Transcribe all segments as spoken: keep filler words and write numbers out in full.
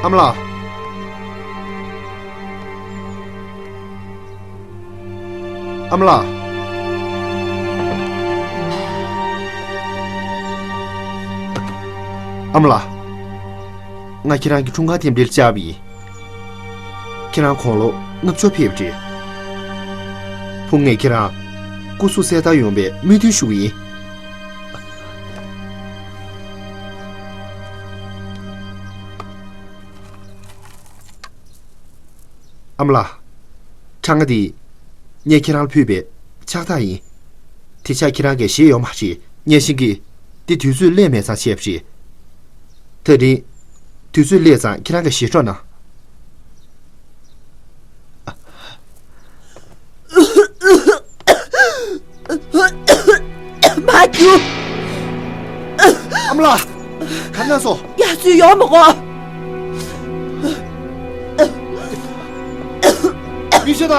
ཨ་མ་ལགས། ཨ་མ་ལགས། ཨ་མ་ལགས། ང་ཁྱེད་རང་གི་འཁྲུངས་སྐར་རྟེན་འབྲེལ་བཅར་བ་ཡིན། ཁྱེད་རང་དགུང་ལོ་ལྔ་བཅུ་ཕེབས་རེད། བུ་ངས་ཁྱེད་རང་སྐུ་གཟུགས་གསལ་ཐང་ཡོང་བའི་སྨོན་འདུན་ཞུ་གི་ཡིན། ཨ་མ་ལགས། ཁྲ་ང་འདི། ངས་ཁྱེད་རང་ལ་ཕུལ་བའི་ཕྱག་རྟགས་ཡིན། དེ་ཕྱག་ཁྱེད་རང་གིས་བཞེས་ཡོད་མ་རེད། ངས་ཤེས་ཀྱི། འདི་དུས་ཚོད་སླེབས་མེད་ཙང་བྱས་པ་རེད། དེ་རིང་། དུས་ཚོད་སླེབས་ཙང་ཁྱེད་རང་གིས་བཞེས་རོགས་གནང་། མ་རྒྱུག་ཨ་མ་ལགས། ག་ན་སོང་། ཡ་ཚུལ་ཡོང་མི་གོ། མི་ཤི་ད།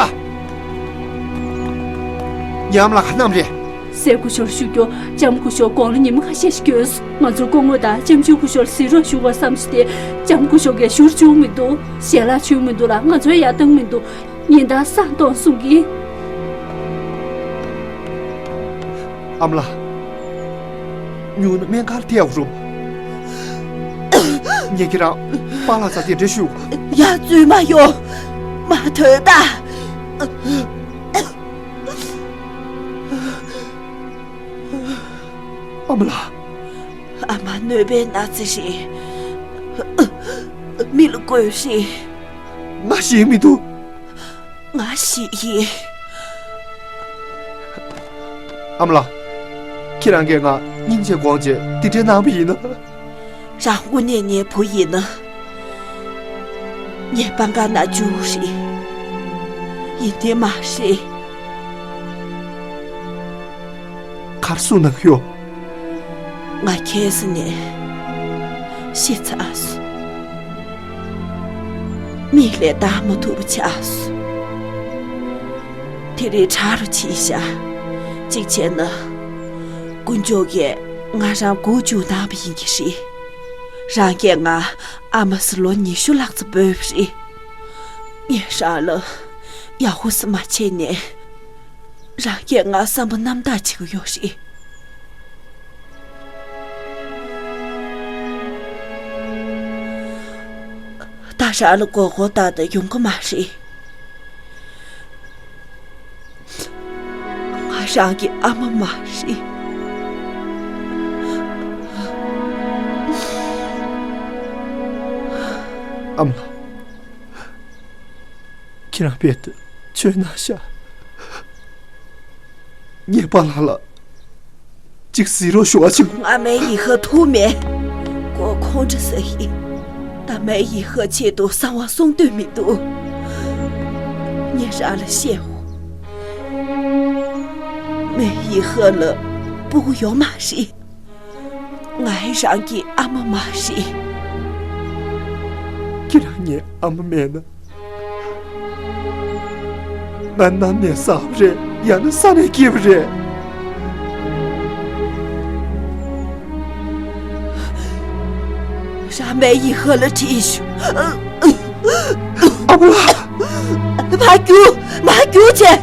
ཉམས་ལ་ཁ་གནམ་རེད། སྲས་སྐུ་ཞབས་ཞུ་རྒྱུ་ལྕམ་སྐུ་ཞབས་དགུང་ལོ་ཉི་མ་ཁ་ཤས་ཤིག་སྐྱོན་སོང་། ང་ཚོར་སྐུ་ངོ་དང་ལྕམ་ཆུང་སྐུ་ཞབས་ལ་གཟིགས་རོགས་ཞུ་དགོས་བསམ་བྱུང་སྟེ། ལྕམ་སྐུ་ཞབས་ཀྱིས་བཞུར་བཅུག་མི་འདུག་ཞལ་ལག་མཆོད་མི་འདུག་ལ་ང་ཚོའི་ཡར་བཏང་མི་འདུག་ཉིན་ལྟར་བསང་གཏོང་གསུང་གི། ཨ་མ་ལགས། ཉུང་ན་སྨན་ཁང་ལ་ཐད་རོགས། ངས་ཁྱེད་རང་པཱ་ལགས་སར་གདན་འདྲེན་ཞུ། ཡ་ཚུལ་མ་ཡོང་། མ་ཐོན་ད། ཨ་མ་ལགས། ཨ་མ་གནོད་པའི་ན་ཚ་རེད། མི་ལ་དགོས་རེད། ང་ཤེས་མི་འདུག་ང་ཤེས་ཡིན། ཨ་མ་ལགས། ཁྱེད་རང་གིས་ང་སྙིང་རྗེ་དགོངས་བྱས་འདི་འདྲའི་གནང་བ་ཡིན་ན། རང་དངོས་གནས་ངའི་བུ་ཡིན་ན། ངའི་པང་ཁ་ན་བཅུག་རེད། ཡིན་དེ་མ་རེད། གར་སོང་ན་ཡོད། ང་ཁྱེད་ས་ནས་ཤི་ཚར་སོང་། མིག་ལས་ལྟ་མ་ཐུབ་པ་ཆགས་སོང་། དེ་རིང་དྲག་རུ་ཕྱིན་ཤག་གཅིག་བྱས་ན། དཀོན་མཆོག་གིས་ང་རང་མགོ་མཇུག་གནང་བ་ཡིན་གྱི་རེད། རང་གིས་ང་ཨ་མ་ཟེར་ལོ་ཉི་ཤུ་ལྷག་ཙམ་འབོད་པ་རེད། ངས་རང་ལ་ཡག་པོ་ཟེར་མ་བྱས་ནས། རང་གིས་ང་བསམ་པ་རྣམ་དག་བྱེད་ཀྱི་ཡོད་རེད། ད་རང་ལ་མགོ་སྐོར་བཏང་སྟེ་ཡོང་གི་མ་རེད། ང་རང་གི་ཨ་མ་མ་རེད། ཨ་མ་ལགས། ཁྱེད་རང་དཔེ་དེ་ཆོས་གནང་ཤག་ངས་པཱ་ལགས་ལ་གཅིག་གཟིགས་རོགས་ཞུ་བ་བྱེད། ང་མའེ་ཡི་ཧེ་ཐུག་མེད། ཁོ་ཁོང་ཁྲོ་ཟ་ཡིན། ད་མའེ་ཡི་ཧེ་ཆེད་དུ་གསང་བ་གསུང་འདོད་མི་འདུག་ངས་རང་ལ་བཤད། མའེ་ཡི་ཧེ་ལ་སྤུ་གུ་ཡོད་མ་རེད། ང་ཡི་རང་གི་ཨ་མ་མ་རེད། ཁྱེད་རང་ངའི་ཨ་མ་མེད་ན། ང་གནམ་ནས་བསགས་པ་རེད། ཡང་ན་ས་ནས་སྐྱེས་པ་རེད། རང་མའེ་ཡི་ཧེ་ལ་དྲིས་ཤོག་ཨ་མ་ལགས། མ་རྒྱུག་མ་རྒྱུག་བྱས།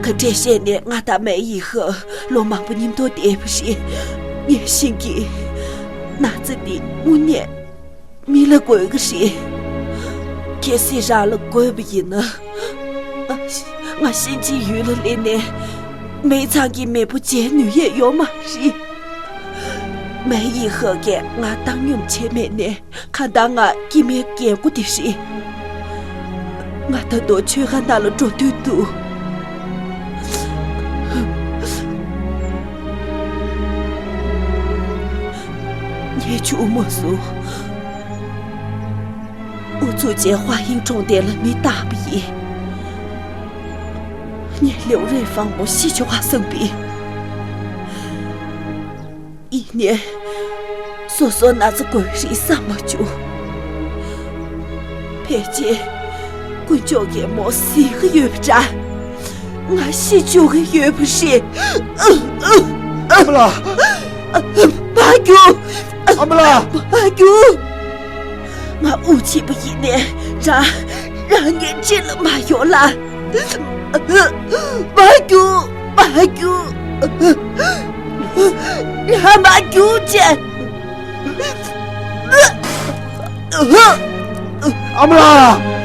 ཁ་བྲལ་བཤད་ནས་ང་དང་མའེ་ཡི་ཧེ་ལོ་མང་པོ་མཉམ་དུ་བསྡད་པ་རེད། ངས་ཤེས་ཀྱི། ན་ཚ་འདི་དངོས་གནས་མི་ལ་དགོས་ཀྱི་རེད། གལ་སྲིད་རང་ལ་དགོས་པ་ཡིན་ན། ང་གཤིན་རྗེའི་ཡུལ་ལ་སླེབས་ནས་མའེ་ཚང་གི་མེས་པོ་བྱེད་ནུས་ཡས་ཡོད་མ་རེད། མའེ་ཡི་ཧེ་གིས་ང་བཏང་སྙོམས་བྱས་མེད་ནས། གང་ལྟར་ང་སྐྱེ་དམན་རྒན་རྒོན་དེ་རེད། ང་ད་དུང་ཆོས་ཁང་ནང་ལ་འགྲོ་འདོད་འདུག་ངས་བྱུང་མ་སོང་། ཨུ་ཚུགས་བྱས་ཧྭ་ཧིང་གྲོང་རྡལ་ལ་མི་བཏང་བ་ཡིན། ངས་ལེའུ་རེ་ཧྥང་མོ་ཤི་ཆོག་ག་བསམ་པས། ཡིན་ནའི། སོ་སོ་ན་ཚ་འགོས་རེད་བསམ་མ་བྱུང་། ཕལ་ཆེར་དཀོན་མཆོག་གིས་མོ་གཟིགས་ཀྱི་ཡོད་པ་འདྲ། ང་ཤི་འགྲོ་གི་ཡོད་པ་རེད། ཨ་མ་ལགས། མ་རྒྱུག་ཨ་མ་ལགས། མ་རྒྱུག་ང་དབུགས་ཆད་པ་ཡིན་ནའི་རང་རང་གི་རྗེས་ལ་མ་ཡོང་ལ། མ་རྒྱུག་མ་རྒྱུག་རང་མ་རྒྱུག་ཅེས། ཨ་མ་ལགས།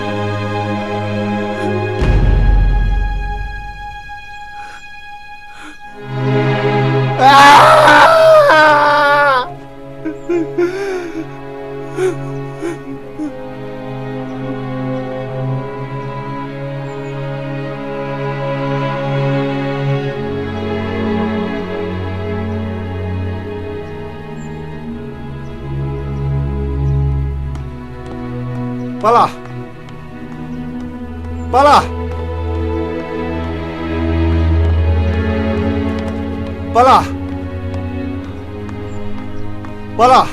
པཱ་ལགས། པཱ་ལགས། པཱ་ལགས། པཱ་ལགས།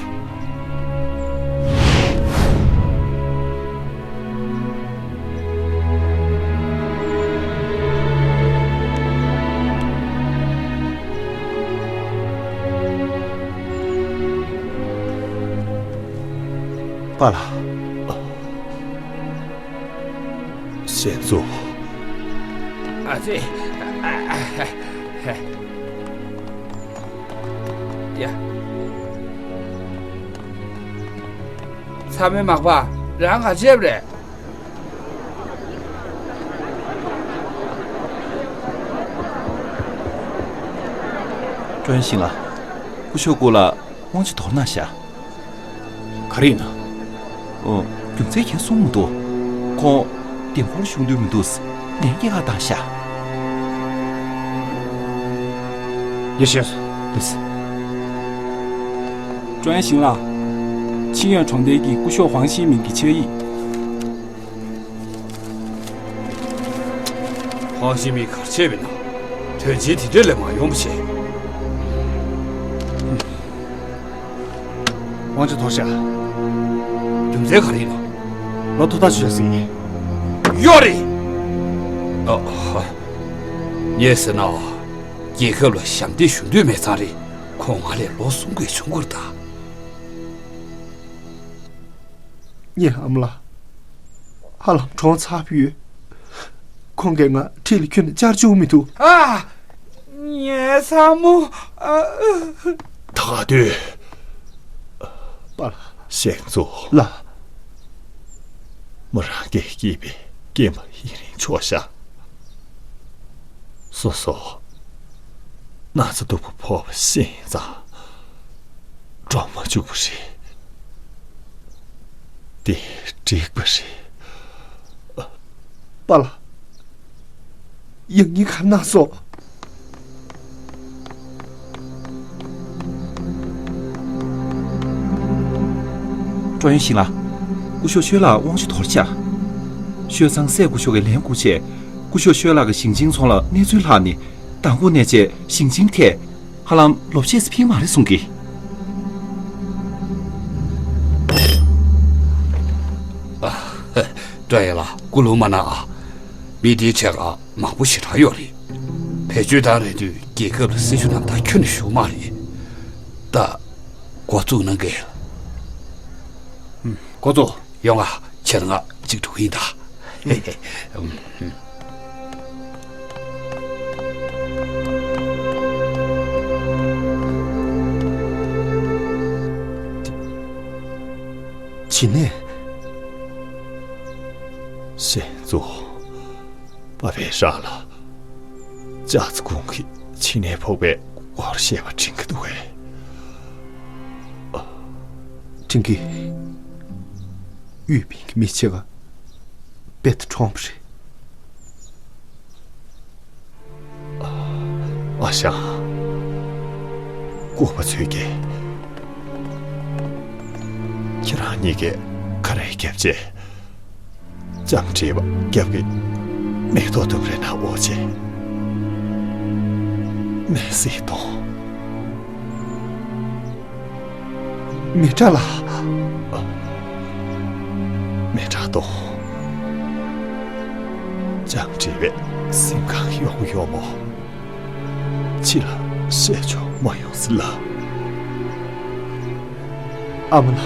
པཱ་ལགས། གཞན་ཚོ། ཨ་ཙི། ཡ། ཚ་མོའི་མག་པ། རང་ག་བྱས་པ་རེད། ཀྲོན་ཤིང་ལགས། སྐུ་ཞབས་སྐོར་ལ་དབང་ཆ་དོར་གནང་ཤག་ག་རེ་ཡིན་ན། ཨོ། རྒྱུ་མཚན་གང་གསུངས་མི་འདུག་ཁོང་འདེམས་སྐོར་ཞུགས་འདོད་མི་འདུག་ལན་སྐྱེལ་ག་བཏང་ཤག་ཡེ་ཤེས། ལགས་སོ། ཀྲོན་ཤིང་ལགས། ཆིང་ཡོན་གྲོང་རྡལ་གྱི་སྐུ་ཞབས་ཝང་ཤིང་མིང་གི་ཆ་ཡིག་ཧོང་ཞི་མི་གར་ཆད་པའི་ནང་དོན་ཆེན་དེ་འདྲ་ལས་མ་ཡོང་བ་བྱས། དབང་ཆ་དོར་ཤག་རྒྱུ་མཚན་ག་རེ་ཡིན་ནམ། ལོ་ཐོ་ཐག་ཆོད་ཟིན། ཡོད་རེད། ཨ་ཧ། ངས་ཟེར་ན། རྒྱལ་ཁབ་ལ་ཞབས་འདེགས་ཞུ་འདོད་མེད་ཙང་རེད། ཁོང་ང་ལས་ལོ་གསུམ་བརྒལ་བྱུང་བ་རེད་ད། ངའི་ཨ་མ་ལགས། ཧ་ལམ་གྲོངས་ཚར་བ་ཡོད། ཁོང་གིས་ང་འཁྲིས་ལ་ཁྱོན་ནས་བཅར་བཅུག་མི་ཐུབ། ཨ། ངའི་བཟའ་མོ། ཨ། ད་ག་དུས། པཱ་ལགས། གཞན་ཚོ། ལགས། མོ་རང་གིས་སྐྱེས་པའི་སྐྱེས་མ་ཡུན་རིང་ཆོག་ཤག་སོ་སོ། ན་ཚ་སྡུག་པོ་ཕོག་པ་ཤེས་ཙང་། འགྲོ་མ་བཅུག་པ་རེད། དེ་འགྲིག་པ་རེད། པཱ་ལགས། ཡང་སྙིང་ཁ་གནང་སོང་། ཀྲོན་ཡུན་ཤིང་ལགས། སྐུ་ཞབས་ཤོས་ལགས་དབང་ཆ་དོར་བཞག་ཤོས་ཚང་སྲས་སྐུ་ཞབས་ཀྱིས་ལན་བསྐུར་རྗེས། སྐུ་ཞབས་ཤོས་ལགས་ཀྱིས་ཞིང་ཆེན་ཚོང་ལ་གནས་ཚུལ་ལྷག་ནས། མདང་དགོང་ནས་བྱས་ཞིང་ཆེན་ཐད། ཧ་ལམ་ལོ་ཤས་སུ་ཕིང་མ་རེད་གསུང་གི། ཀྲོན་ཡུན་ལགས། སྐུ་རླུང་མ་གནང་ཨ། མི་འདིའི་གྲས་ཀ་མང་པོ་ཞེ་དྲག་ཡོད་རེད། བེད་སྤྱོད་བཏང་རན་དུས་རྒྱལ་ཁབ་ལ་སྲི་ཞུ་རྣམས་དག་ཁྱོན་ནས་ཞུ་མ་རེད། ད། འགོ་བཙུགས་གནང་གི། ཨུམ། འགོ་བཙུགས། ཡོང་ང་། ཁྱེད་ང་གཅིག་འགྲོ་གི་ཡིན་ད། ཨུམ། ཇི་ནས། གཞན་ཚོ། པ་ཕས་རང་ལ། ཅཱ་ཙི་ཀུང་གིས་ཕྱི་ནས་ཕོག་པའི་སྐོར་བཤད་པ་དྲན་གྱི་འདུག་གས། དྲན་གྱི། ཡུས་པིན་གྱི་མི་ཕྱེད་ཀ་དཔེ་དེ་གྲོངས་པ་རེད། ཨ་ཞང་། ལྐུགས་པ་ཚོས་ཀྱིས། ཁྱེད་རང་གཉིས་ཀས་ཁ་རས་བརྒྱབ་རྗེས། ལྕམ་དྲིས་པ་རྒྱབ་ཀྱི་མིག་ཏོ་ལྟུམ་རེ་ན་འོ་ཆེ། མེ་སྲེག་གཏོང་། མི་དྲ་ལ། མི་དྲ་གཏོང་། ལྕམ་དྲིས་པའི་སེམས་ཁམས་གཡོག་གཡོག་མོ། ཕྱི་ལ་བཤད་ཆོག་མ་ཡོང་སྲིད་ལ། ཨ་མ་ལགས།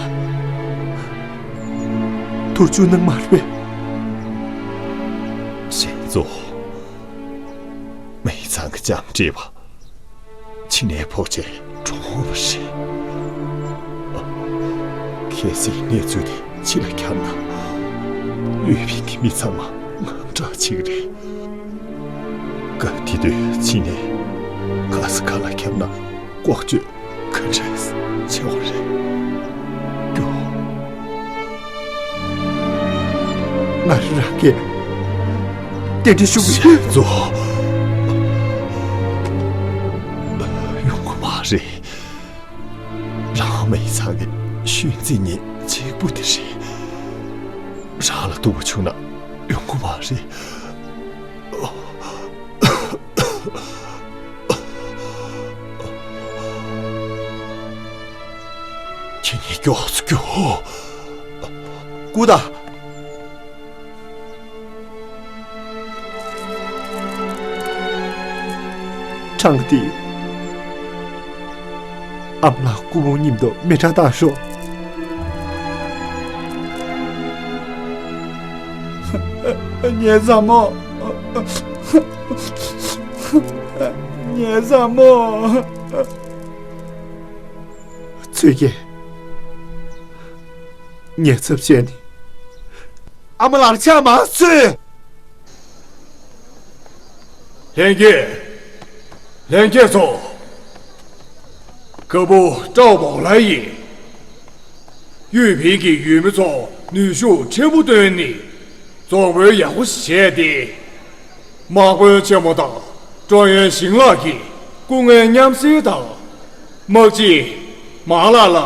ཐུགས་ཅུང་གནང་མ་རེད་པས། ཞེ་ཙོ། མི་ཚང་གི་ལྕམ་དྲལ་བ། ཕྱི་ནས་ཕོག་ཆེ་གྲོངས་པ་རེད། གལ་སྲིད་གནས་ཚུལ་དེ་ཕྱི་ལ་ཁྱབ་ན། ཡུས་ཕིང་གི་མི་ཚང་མ་དངངས་སྐྲག་བྱེད་ཀྱི་རེད། སྐབས་དེ་དུས་ཕྱི་ནས་ག་ས་ག་ལ་ཁྱབ་ན་ལྐོག་ཇུས་ག་འདྲས་ཆེ་བ་རེད། ཀྱོ། ང་རང་གིས་རྟེན་འབྲེལ་ཞུ་གི། ཞེ་ཙོ། ཡོང་གི་མ་རེད། རང་མི་ཚང་གི་ཤུལ་འཛིན་ཉེ་གཅིག་པུ་དེ་རེད། རང་ལ་སྡུག་པོ་བྱུང་ན་ཡོང་གི་མ་རེད། ཁྱེད་གཉིས་མགྱོགས་སུ་རྒྱུགས། སྐུ་ད། ཁྲང་ཏི། ཨ་མ་ལགས་སྐུ་ཕུང་མཉམ་དུ་མེ་སྲེག་བཏང་ཤོག། ངའི་བཟའ་མོ། ངའི་བཟའ་མོ། ཚུལ་ཁྲིམས། ངའི་ཚབ་བྱས་ནས་ཨ་མ་ལགས་ཕྱག་མ་གསོལ། ལྷན་རྒྱས། ལྷན་རྒྱས་ཚོ། རྒད་པོ་ཀྲའོ་པའོ་ལའེ་ཡིས་ཡུས་ཕིང་གི་ཡུལ་མི་ཚོར་ནུས་ཤུགས་ཆེན་པོ་བཏོན་ནས་རྫོང་དཔོན་ཡག་པོ་ཞིག་བྱས་ཏེ། དམག་དཔོན་ཆེན་མོ་དང་ཀྲོང་ཡོན་ཞིང་ལགས་ཀྱི་སྐུ་ངལ་མཉམ་སེལ་དང་། དམག་སྤྱི་མ་ལགས་ལ་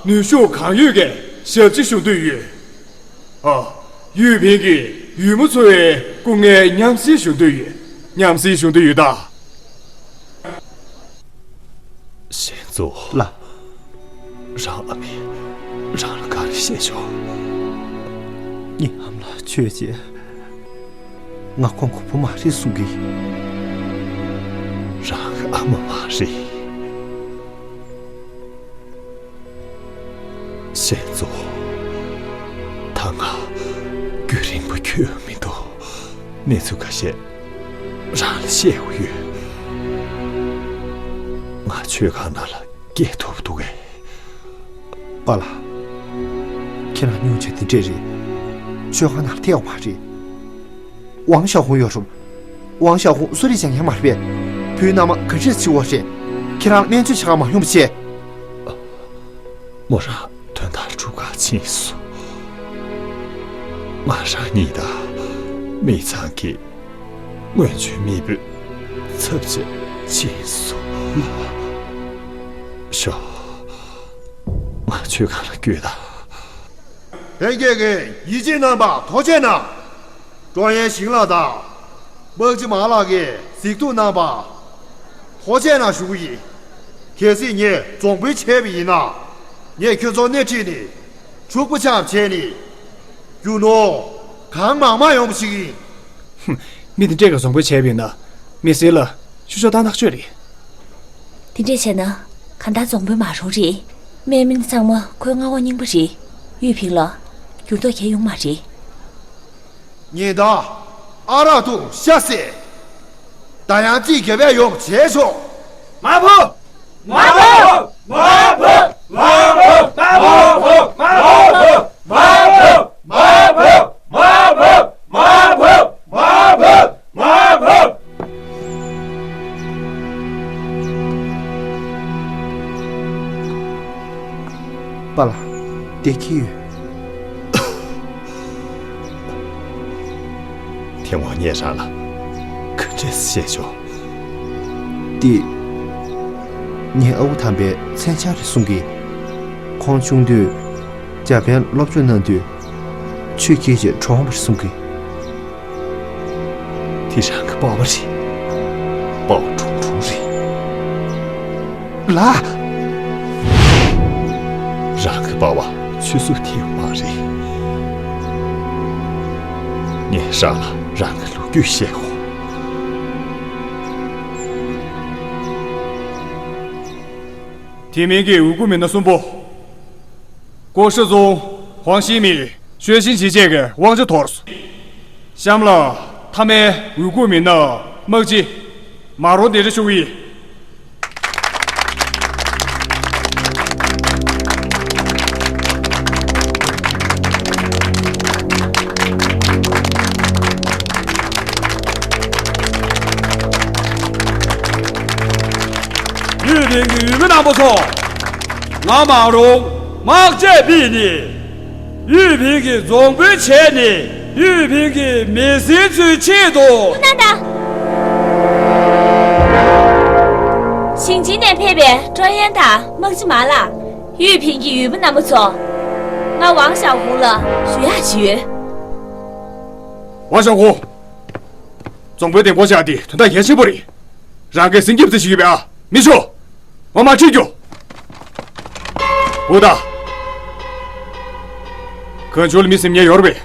ནུས་ཤུགས་གང་ཡོད་ཀྱི་ཞབས་ཕྱི་ཞུ་འདོད་ཡོད། ཨ། ཡུས་ཕིང་གི་ཡུལ་མི་ཚོའི་སྐུ་ངལ་མཉམ་སེལ་ཞུ་འདོད་ཡོད། མཉམ་སེལ་ཞུ་འདོད་ཡོད་ད། ཞེ་ཙོ། ལགས། རང་ཨ་མས་རང་ལ་ག་རེ་བཤད་བྱུང་། ངའི་ཨ་མ་ལགས་ཆོས་བྱས། ང་ཁོང་གི་བུ་མ་རེད་གསུང་གི། རང་གི་ཨ་མ་མ་རེད། ཞེ་ཙོ། ད་ང་རྒྱུན་རིང་པོ་འཁྱོལ་མི་འདུག། གནས་ཚུལ་ཁ་ཤས་རང་ལ་བཤད་དགོས་ཡོད། ང་མཆོད་ཁང་ནང་ལ་སྐྱེལ་ཐུབ་འདུག་གས། པཱ་ལགས། ཁྱེད་རང་སྙུང་གཞི་དེ་འདྲས་རེད། མཆོད་ཁང་ནང་ལ་ཐེག་པ་མ་རེད། ཝང་ཞའོ་ཧུང་ཡོད་རུང་། ཝང་ཞའོ་ཧུང་གསོ་རིག་སྦྱང་མཁན་མ་རེད་པས། བུའི་མནའ་མ་ག་འདྲས་བྱེད་དགོས་རེད། ཁྱེད་རང་ལ་སྨན་བཅོས་བྱེད་ག་མ་ཡོང་བ་བྱས། མོ་རང་དོན་དག་སྒྲུབ་ག་ཕྱིན་སོང་། ང་རང་གཉིས་དང་མི་ཚང་གི་སྔོན་བྱོན་མེས་པོའི་ཚབ་བྱེད་ཕྱིན་སོང་། ཤོག། ང་མཆོད་ཁང་ལ་བསྐྱོད་དང་། ལྷན་རྒྱས་ཀྱིས་ཡིད་ཆེས་གནང་བར་ཐུགས་རྗེ་གནང་། ཀྲོང་ཡན་ཞིང་ལགས་དང་། དམག་སྤྱི་མ་ལགས་ཀྱིས་གཟིགས་རྟོག་གནང་བར་ཐུགས་རྗེ་གནང་ཞུ་གི་ཡིན། གལ་སྲིད་ངས་རྫོང་དཔོན་བྱས་པ་ཡིན་ན། ངས་ཁྱོད་ཚོར་སྣེ་ཁྲིད་ནས་ཕྱུག་པོ་ཆགས་བྱས་ནས་རྒྱུ་ནོར་གང་མང་མང་ཡོང་བ་ཞིག་ཡིན། ཧུམ། མི་དེ་འདྲས་ཀྱི་བཟང་པོ་བྱས་པ་ཡིན་ན། མི་སེར་ལ་ཆུ་ཤོག་བཏང་ཐག་ཆོད་རེད། དེ་འདྲས་བྱས་ན་གང་ལྟར་རྫོང་དཔོན་མ་རུང་རེད། དམག་མི་ཚང་མ་ཁོའི་མངའ་འོག་རྙིང་པ་རེད། ཡུས་ཕིང་ལ་འགྱུར་ལྡོག་གང་ཡོང་མ་རེད། ཉིན་ལྟར་ཨ་རག་འཐུང་ཤ་བཟས། ད་ཡང་རྩིས་རྒྱབ་ཡ་ཡོང་བྱས་ཆོག། མ་ཕོ། མ་ཕོ། མ་ཕོ། མ་ཕོ། མ་ཕོ། མ་ཕོ། མ་ཕོ། མ་ཕོ། མ་ཕོ། མ་ཕོ། མ་ཕོ། པཱ་ལགས། བདེ་སྐྱིད་ཡོད། དེ་སྔོན་ངས་རང་ལ་ག་འདྲས་བཤད་བྱུང་། འདི། ངའི་ཨ་ཁུ་དམ་པས་མཚོན་ཆ་རེད་གསུང་གི། ཁོང་ཆུང་དུས་འཇར་པན་སློབ་སྦྱོང་གནང་དུས་ཆུ་འཁྱེར་བྱས་གྲོངས་པ་རེད་གསུང་གི། དེ་རང་གི་པ་ཕ་རེད། པ་ཕ་ཁྲུང་ཁྲུང་རེད། ལགས། རང་གི་པ་ཕ་ཆུ་ཚོད་ཐིག་མ་རེད། ངས་རང་ལ་རང་གི་ལོ་རྒྱུས་བཤད་དགོས། དེ་མིན་གྱི་འུ་ཁུ་མི་སྣ་གསུམ་པོ། ཀོ་ཧྲི་རྫོང་ཧོང་ཤིན་མི་ཤོད་ཤིན་ཞི་བཅས་ཀྱི་དབང་ཆ་དོར་སོང་། གཤམ་ལ་མཐའ་མའི་འོས་སྐུལ་མི་སྣ་དམག་སྤྱི་མ་རོ་འདི་རེ་ཞུ་གི་ཡིན། ཡུས་ཕིང་གི་ཡུལ་མི་རྣམ་པ་ཚོ། ང་མང་རུང་དམག་ཆས་ཕུད་ནས། ཡུས་ཕིང་གི་རྫོང་དཔོན་བྱས་ནས་ཡུས་ཕིང་གི་མི་སེར་ཚོའི་ཆེད་དུ། ལྷོ་ནང་དང་། ཞིང་ཆེན་ནས་ཕེབས་པའི་ཀྲོན་ཡན་དང་དམག་སྤྱི་མ་ལགས། ཡུས་ཕིང་གི་ཡུལ་མི་རྣམ་པ་ཚོ། ང་ཝང་ཞའོ་ཧུང་ལ་ཞུ་ཡག་ཞུས་ཡོད། ཝང་ཞའོ་ཧུང་། རྫོང་དཔོན་གདན་སྐོར་བཞག་དེ་དོན་དག་གལ་ཆེན་པོ་རེད། རང་གིས་སེམས་སྐྱིད་པོ་ཞིག་ཡོད་པས་ཨ། མི་ཤོག་ངོ་མ་ཁྲིད་རྒྱུ། འུ་ད། གང་བྱུང་ལ་མི་སེམས་ཉེན་ཡོད་རེད་པས།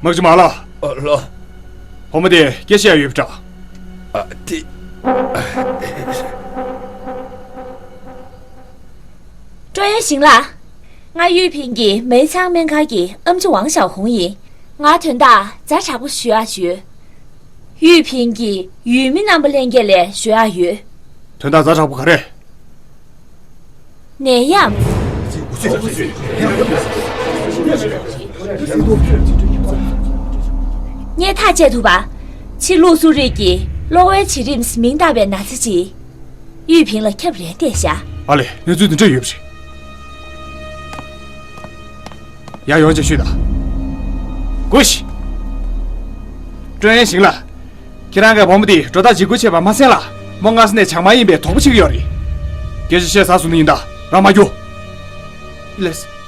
དམག་སྤྱི་མ་ལགས། ཨ་ལ། བུ་མོ་དེ་སྐད་ཆ་ཡང་ཡོད་པ་འདྲ། ཨ་དེ། ཀྲོན་ཡན་ཞིང་ལགས། ང་ཡུས་ཕིང་གི་མེ་ཚང་སྨན་ཁང་གི་ཨེམ་ཆི་ཝང་ཞའོ་ཧུང་ཡིན། ང་དོན་དག་ཛ་དྲག་པོ་ཞུ་ཡག་ཞུ། ཡུས་ཕིང་གི་ཡུལ་མི་རྣམ་པ་ལྷན་རྒྱས་ལ་ཞུ་ཡག་ཡོད། དོན་དག་ཛ་དྲག་པོ་ག་རེ། ནད་ཡམས། ངས་ཐག་བཅད་ཐུབ་པ། ཕྱི་ལུགས་གསོ་རིག་གི་གློ་བའི་བྱེད་རིམ་མིང་བཏགས་པའི་ན་ཚ་ཅིག་ཡུས་ཕིང་ལ་ཁྱབ་རན་བསྡད་ཤག་ཨ་ལས། གནས་ཚུལ་འདི་འདྲ་ཡོད་པ་རེད། ཡར་ཡོང་ཅིག་ཤོད་དང་། སྒུག་ཤིག་ཀྲོན་ཡན་ཞིང་ལགས། ཁྱེད་རང་གིས་བུ་མོ་དེ་སྒྲོ་བཏགས་འཇིགས་སྐུལ་བྱས་པ་མ་གསན་ལ། མོ་སྔ་ས་ནས་བྱང་མ་ཡིན་པའི་དོགས་པ་བྱེད་ཀྱི་ཡོད་རེད། སྐད་ཆ་བཤད་ཚར་སོང་ནི་ཡིན་ད། རང་མ་རྒྱུགས། ལགས་སོ།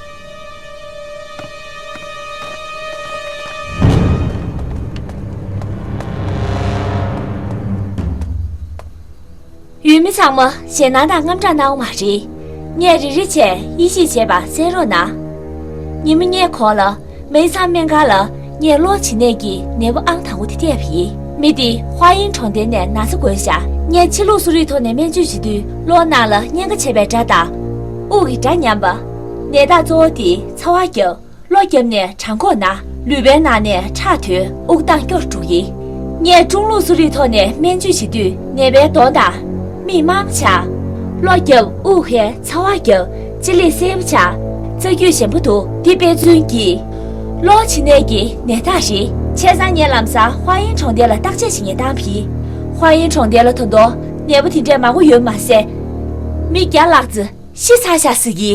ཡུལ་མི་ཚང་མ་ཞེད་སྣང་དང་དངངས་སྐྲག་གནང་བ་མ་རེད། ངས་རེ་རེ་བྱས་དབྱེ་ཞིབ་བྱས་པ་གསན་རོགས་གནང་། ཉིན་མོ་ལྔའི་གོང་ལ་མེ་ཚང་སྨན་ཁང་ལ་ངས་གློ་བྱེད་ནད་ཀྱི་ནད་པ་ཨང་དང་པོ་དེ་བལྟས་པ་ཡིན། མི་དེ་ཧྭ་ཡིན་གྲོང་རྡལ་ནས་ན་ཚ་འགོས་ཤག་ངས་ཕྱི་ལུགས་གསོ་རིག་ཐོག་ནས་སྨན་བཅོས་བྱེད་དུས་གློ་ནང་ལ་གཉན་ཁ་བྱས་པའི་སྒྲ་དང་། དབུགས་ཀྱི་སྒྲ་ཉམས་པ། ནད་རྟགས་གཙོ་བོ་དེ་ཚ་བ་བརྒྱབ། གློ་བརྒྱབ་ནས་གྲང་འཁོག་ན། ལུས་པའི་ནང་ནས་ཁྲག་ཐོན། དབུགས་གཏོང་སྐྱོ་རུ་འགྲོ་གི། ངས་ཀྲུང་ལུགས་གསོ་རིག་ཐོག་ནས་སྨན་བཅོས་བྱེད་དུས་ནད་པའི་གདོང་དང་། མིག་དམར་པོ་ཆགས། གློ་བརྒྱབ། དབུགས་ཧལ། ཚ་བ་བརྒྱབ། ལྕེ་ལེབ་སེར་པོ་ཆགས། རྩ་རྒྱུས་ཞན་པོ་འདུག་འདི་དཔེ་མཚོན་གྱིས། གློ་བྱེད་ནད་ཀྱི་ནད་རྟགས་རེད། བྱས་ཙང་ངས་ལམ་སང་ཧྭ་ཡིན་གྲོང་རྡལ་ལ་བརྟག་དཔྱད་བྱེད་མཁན་བཏང་བ་ཡིན། ཧྭ་ཡིན་གྲོང་རྡལ་ལ་ད་དུང་ནད་པ་དེ་འདྲས་མང་པོ་ཡོད་མ་ཟད། མི་བརྒྱ་ལྷག་ཙམ་ཤི་ཚར་ཤག་ཟེར་གི།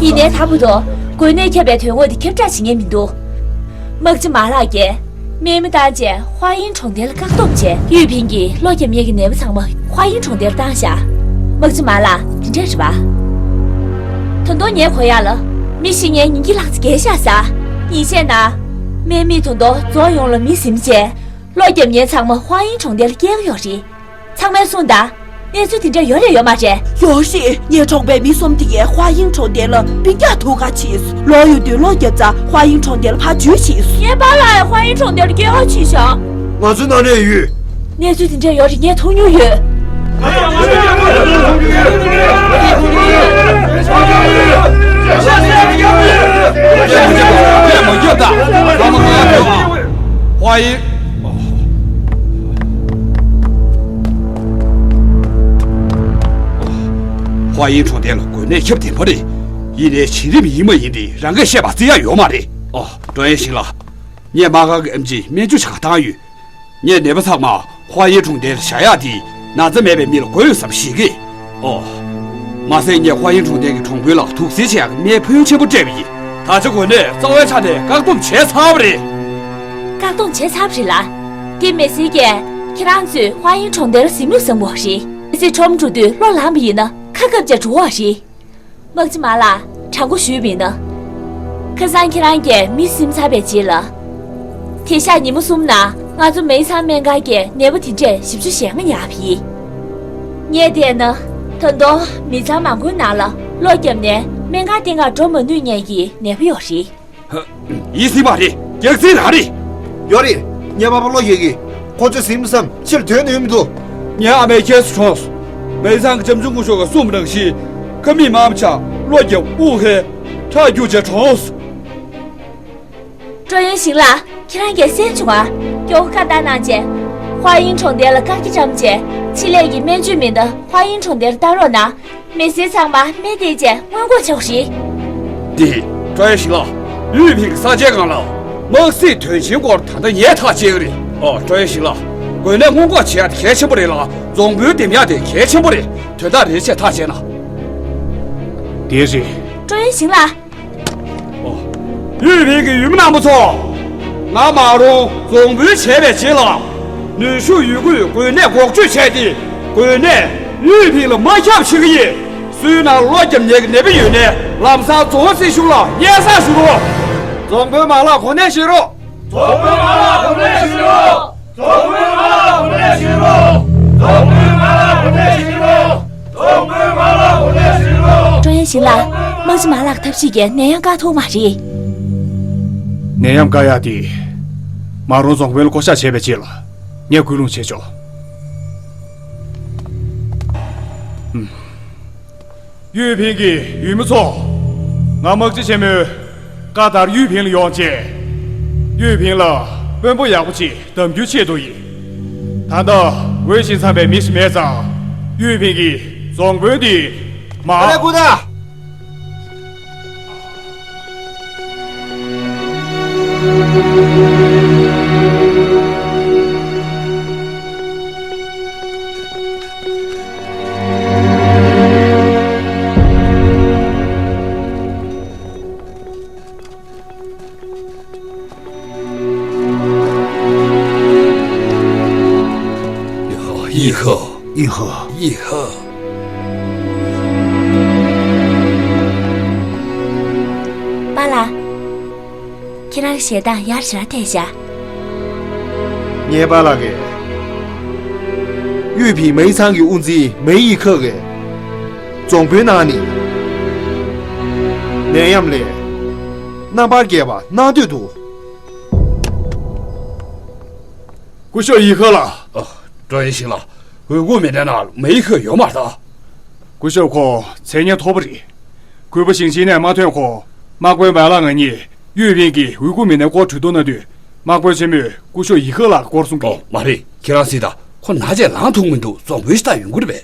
ཡིན་ནའི་ད་བར་དུ་འགོས་ནད་ད་བར་དུ་འགོས་ནད་ཁྱབ་པའི་དོན་དངོས་དེ་ཁྱབ་བསྒྲགས་བྱེད་མཁན་མི་འདུག་དམག་སྤྱི་མ་ལགས་ཀྱིས་དམག་མི་བཏང་རྗེས་ཧྭ་ཡིན་གྲོང་རྡལ་ལ་བཀག་སྡོམ་བྱས། ཡུས་ཕིང་གིས་གློ་བརྒྱབ་མཁན་གྱི་ནད་པ་ཚང་མ་ཧྭ་ཡིན་གྲོང་རྡལ་ལ་བཏང་བཞག་དམག་སྤྱི་མ་ལགས། དེ་འདྲས་རེད་པ། ད་དུང་ངས་གོ་ཡག་ལ། མི་ཤི་མཁན་ཉིས་བརྒྱ་ལྷག་ཙམ་བརྒལ་ཤག་ཟེར། ཡིན་ཤེས་ན། དམག་མིས་ད་དུང་རྫོང་ཡོངས་ལ་མི་ཟིན་རྗེས། གློ་བརྒྱབ་མཁན་ཚང་མ་ཧྭ་ཡིན་གྲོང་རྡལ་ལ་བསྐྱལ་གྱི་ཡོད་རེད། ཚང་མས་གསུངས་དང་། གནས་ཚུལ་དེ་འདྲ་ཡོད་རེད་ཡོད་མ་རེད། ཡོད་རེད། ངའི་གྲོང་པའི་མི་གསུམ་དེ་གས་ཧྭ་ཡིན་གྲོང་རྡལ་ལ་སྤུན་ཀྱག་ཐུག་ག་ཕྱིན། ལོག་ཡོང་དུས་གློ་བརྒྱབ་ཙང་ཧྭ་ཡིན་གྲོང་རྡལ་ལ་ཕར་འཛུལ་ཕྱིན། ངའི་པཱ་ལགས་ཡང་ཧྭ་ཡིན་གྲོང་རྡལ་ལ་བསྐྱལ་ག་ཕྱིན་ཤག་ང་ཚོའི་ནང་ནས་ཡོད། གནས་ཚུལ་དེ་འདྲ་ཡོད་རེད། ངས་མཐོང་མྱོང་ཡོད། ཧྭ་ཡིན། ཧྭ་ཡིན་གྲོང་རྡལ་ལ་འགོས་ནད་ཁྱབ་བདེ་པོ་རེད། ཡིན་ནའི་བྱེད་རིམ་ཡིན་མ་ཡིན་དེ་རང་གིས་བཤད་པ་བརྩི་ཡག་ཡོད་མ་རེད། ཨོ། ཀྲོང་ཡན་ཞིང་ལགས། ངས་དམག་སྒར་གྱི་ཨེམ་ཆི་སྨན་བཅོས་བྱེད་གར་བཏང་ཡོད། ངས་ནད་པ་ཚང་མ་ཧྭ་ཡིན་གྲོང་རྡལ་བཞག་ཡག་དེ་ན་ཚ་མེད་པའི་མི་ལ་འགོས་ཡོད་བསམ་ཤེས་ཀྱི། ཨོ། མ་ཟད་ངས་ཧྭ་ཡིན་གྲོང་རྡལ་གྱི་གྲོང་དཔོན་ལ་དུག་སེལ་བྱེད་ཡག་གི་སྨན་ཕོན་ཆེན་པོ་སྤྲད་པ་ཡིན། ད་ཆ་འགོས་ནད་རྩ་བའི་ཆ་ནས་བཀག་སྡོམ་བྱས་ཚར་བ་རེད། བཀག་སྡོམ་བྱས་ཚར་བ་རེད་ལ། དེ་མི་སེར་གྱིས་ཁྱེད་རང་ཚོས་ཧྭ་ཡིན་གྲོང་རྡལ་ཟིན་མོ་ཟིན་མོ་རེད། མི་སེར་ཁྲོམ་འགྲོ་དུས་གློ་ལངས་པ་ཡིན་ན་ཁ་བཀབ་བྱས་འགྲོ་བ་རེད། དམག་སྤྱི་མ་ལགས། དྲང་པོ་ཞུས་པ་ཡིན་ན། ཁ་སང་ཁྱེད་རང་གིས་མི་ཟིན་ཚར་བའི་རྗེས་ལ། དེང་སང་ཉིན་མོ་གསུམ་ནང་ང་ཚོ་མེ་ཚང་སྨན་ཁང་གིས་ནད་པ་དེ་འདྲས་བཞི་བཅུ་ཞེ་ལྔ་ཉར་བ་ཡིན། ངས་བལྟས་ན། ད་དུང་མི་ཚང་མང་པོའི་ནང་ལ་གློ་བརྒྱབ་ནས་སྨན་ཁང་སྟེང་ཁར་འགྲོ་མ་ནུས་མཁན་གྱི་ནད་པ་ཡོད་རེད། ཡིན་སྲིད་པ་རེད། རྒྱག་རྩིས་རང་རེད། ཡོད་རེད། ངའི་པ་ཕ་བློ་ཡོད་ཀི། ཁོ་ཚོས་ཟིན་བསམ་ཕྱིར་དོན་ནུས་མི་འདུག་ངའི་ཨ་མའི་ཁྱེད་སུ་གྲོངས་སོང་། མེ་ཚང་གི་ལྕམ་ཆུང་སྐུ་ཞབས་ཀྱིས་གསུངས་པ་ནང་བཞིན། ཁ་མིག་མམ་ཆག་བློ་རྒྱབ་དབུགས་ཧལ། ཁྲག་རྒྱུག་བྱས་གྲོངས་སོང་། ཀྲོ་ཡོན་ཞིང་ལགས། ཁྱེད་རང་གིས་གསན་བྱུང་ང་། སྐྱོ་བོ་བཀའ་བཏང་གནང་བྱས། ཧྭ་ཡིན་གྲོང་རྡལ་ལ་བཀག་རྒྱ་བཀྲམ་བྱས། ཆེད་ལས་ཀྱི་སྨན་བཅོས་མི་སྣ་ཧྭ་ཡིན་གྲོང་རྡལ་ལ་བཏང་རོགས་གནང་། མི་སེར་ཚང་མ་སྨན་བསྟེན་བྱས་སྔོན་འགོག་བྱེད་དགོས་རེད། འདི། ཀྲོ་ཡོན་ཞིང་ལགས། ཡུས་ཕིང་གི་ས་ཆའི་སྒང་ལ། དམག་སྲིད་དོན་ཆེན་སྐོར་ད་ལྟ་ངས་ཐག་བཅད་ཀྱི་རེད། ཨོ། ཀྲོ་ཡོན་ཞིང་ལགས། འགོས་ནད་སྔོན་འགོག་བྱེད་ཡ་དེ་གལ་ཆེན་པོ་རེད་ལ། རྫོང་དཔོན་འདེམས་ཡ་དེ་གལ་ཆེན་པོ་རེད། དོན་དག་རེད་ཅེས་ཐག་བཅད་ན། དེ་རེད། ཀྲོ་ཡོན་ཞིང་ལགས། ཨོ། ཡུས་ཕིང་གི་ཡུལ་མི་རྣམ་པ་ཚོ། ང་མ་རུང་རྫོང་དཔོན་བྱས་པའི་རྗེས་ལ། ནུས་ཤུགས་ཡོད་རྒུས་འགོས་ནད་འགོག་བཅོས་བྱས་ཏེ། འགོས་ནད་ཡུས་ཕིང་ལ་མ་ཁྱབ་བྱེད་ཀྱི་ཡིན། སུའི་ནང་བློ་རྒྱབ་ཉེས་ཀྱི་ནད་པ་ཡོད་ནའི་ལམ་སང་རྫོང་སྲིད་གཞུང་ལ་སྙན་སེང་ཞུ་རོགས། རྫོང་དཔོན་མ་ལགས་གོ་གནས་བཞེས་རོགས། རྫོང་དཔོན་མ་ལགས་གོ་གནས་བཞེས་རོགས། རྫོང་དཔོན་མ་ལགས་གོ་གནས་བཞེས་རོགས། རྫོང་དཔོན་མ་ལགས་གོ་གནས་བཞེས་རོགས། རྫོང་དཔོན་མ་ལགས་གོ་གནས་བཞེས་རོགས། ཀྲོ་ཡན་ཞིང་ལགས། དམག་སྤྱི་མ་ལགས་ཐབས་ཤེས་ཀྱིས་ནད་ཡམས་བཀག་ཐུབ་མ་རེད། ནད་ཡམས་བཀག་ཡག་དེ། མ་རུང་རྫོང་དཔོན་ལ་བསྐོ་བཞག་བྱས་པའི་རྗེས་ལ། ངས་སྐུལ་སློང་བྱེད་ཆོག་ཨུམ། ཡུས་ཕིང་གི་ཡུལ་མི་ཚོ། ང་དམག་སྤྱི་ཆེན་མོས་བཀའ་ལྟར་ཡུས་ཕིང་ལ་ཡོང་རྗེས། ཡུས་ཕིང་ལ་དཔོན་པོ་ཡག་པོ་ཅིག་གདམ་རྒྱུའི་ཆེད་དུ་ཡིན། ད་ལྟ་འོས་ཤིང་འཚམས་པའི་མི་ཞིག་མེད་ཙང་། ཡུས་ཕིང་གིས་རྫོང་དཔོན་འདི་མ། ཨ་ལས་ཀུ་ད། ཡི་ཧོ། ཡི་ཧོ། ཡི་ཧོ། པཱ་ལགས། ཁྱེད་རང་གི་ཞལ་གདངས་ཡར་ཞེ་དྲག་ཐལ་ཤག་ངའི་པཱ་ལགས་ཀྱིས། ཡུས་ཕིང་མའི་ཚང་གི་དབུ་འཛིན་མའི་ཡི་ཁ་གིས། རྫོང་དཔོན་གནང་ནས། ནད་ཡམས་ལས། རྣམ་པར་རྒྱལ་བ་གནང་འདོད་འདུག་སྐུ་ཞབས་ཡི་ཁ་ལགས། ཨ། ཀྲོ་ཡན་ཞིང་ལགས། འོས་སྐུལ་མི་སྣའི་ནང་མའི་ཡི་ཁ་ཡོད་མ་རེད་ད། སྐུ་ཞབས་ཁོང་མཚན་སྙན་མཐོ་པོ་རེད། གུས་པ་ཞིང་ཆེན་ནས་མ་ཐོན་གོང་། དམག་དཔོན་བལ་ལགས་ང་གཉིས་ཡུས་ཕིང་གི་འོས་སྐུལ་མི་སྣའི་སྐོར་གྲོས་བསྡུར་གནང་དུས། དམག་དཔོན་ཆེན་མོས་སྐུ་ཞབས་ཡི་ཁ་ལགས་སྐོར་གསུང་གི། ཨོ། མ་རེད། ཁྱེད་རང་གཟིགས་དང་། ཁོ་ན་ཆད་ལངས་ཐུབ་མི་འདུག་རྫོང་དཔོན་ཞིག་ལྟ་ཡོང་གི་རེད་པས།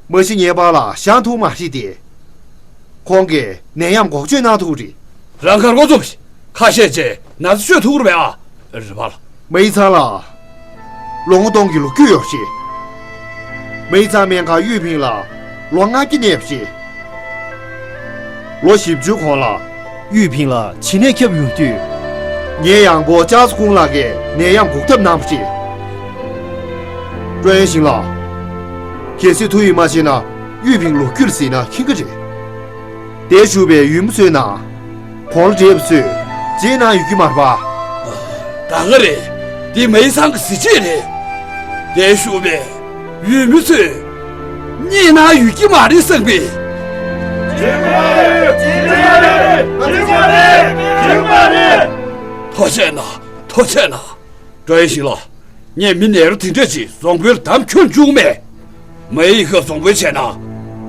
མ་གཞི་ངའི་པཱ་ལགས་བཞེངས་ཐུབ་མ་རེད་དེ། ཁོང་གིས་ནད་ཡམས་འགོག་བཅོས་གནང་ཐུབ་རེད། རང་དགར་མགོ་རྩོམ་ཞིག་ཁ་ཤས་ཀྱིས་ན་ཚ་བཅོས་ཐུབ་ཀྱི་རེད་པས། ཨ། རེད་པཱ་ལགས། མའི་ཚང་ལ། ལོ་ངོ་སྟོང་གི་ལོ་རྒྱུས་ཡོད་རེད། མའི་ཚང་སྨན་ཁང་ཡུས་ཕིང་ལ་ལོ་ལྔ་བརྒྱ་གནས་པ་རེད། ལོ་བཞི་བཅུ་གོང་ལ། ཡུས་ཕིང་ལ་བྱིས་ནད་ཁྱབ་ཡོང་དུས། ངའི་ཡང་པོ་ཅཱ་ཙི་ཀུང་ལགས་ཀྱིས་ནད་ཡམས་འགོག་ཐབས་གནང་བ་རེད། ཀྲོ་ཡན་ཞིང་ལགས། གལ་སྲིད་ཐུགས་ཡིད་མ་ཆེས་ན་ཡུས་ཕིང་ལོ་རྒྱུས་ལ་གཟིགས་ན་མཁྱེན་གྱི་རེད། དེར་བཞུགས་པའི་ཡུལ་མི་ཚོའི་ནང་། གོང་ལ་བགྲེས་པ་ཚོས་རྗེས་གནང་ཡོད་ཀྱི་མ་རེད་པ། ད་ག་རེད། འདི་མའི་ཚང་གི་གཟི་བརྗིད་རེད། དེར་བཞུགས་པའི་ཡུལ་མི་ཚོས་རྗེས་གནང་ཡོད་ཀྱི་མ་རེད་བསམ་གི། ཐུགས་རྗེ་གནང་། ཐུགས་རྗེ་གནང་། ཀྲོ་ཡན་ཞིང་ལགས། ངས་མི་ནད་རོ་དེ་འདྲ་ཅིག་རྫོང་དཔོན་ལ་བདམས་ཁྱོན་བཅུག་མེད། མའི་ཡི་ཁ་རྫོང་དཔོན་བྱས་ན།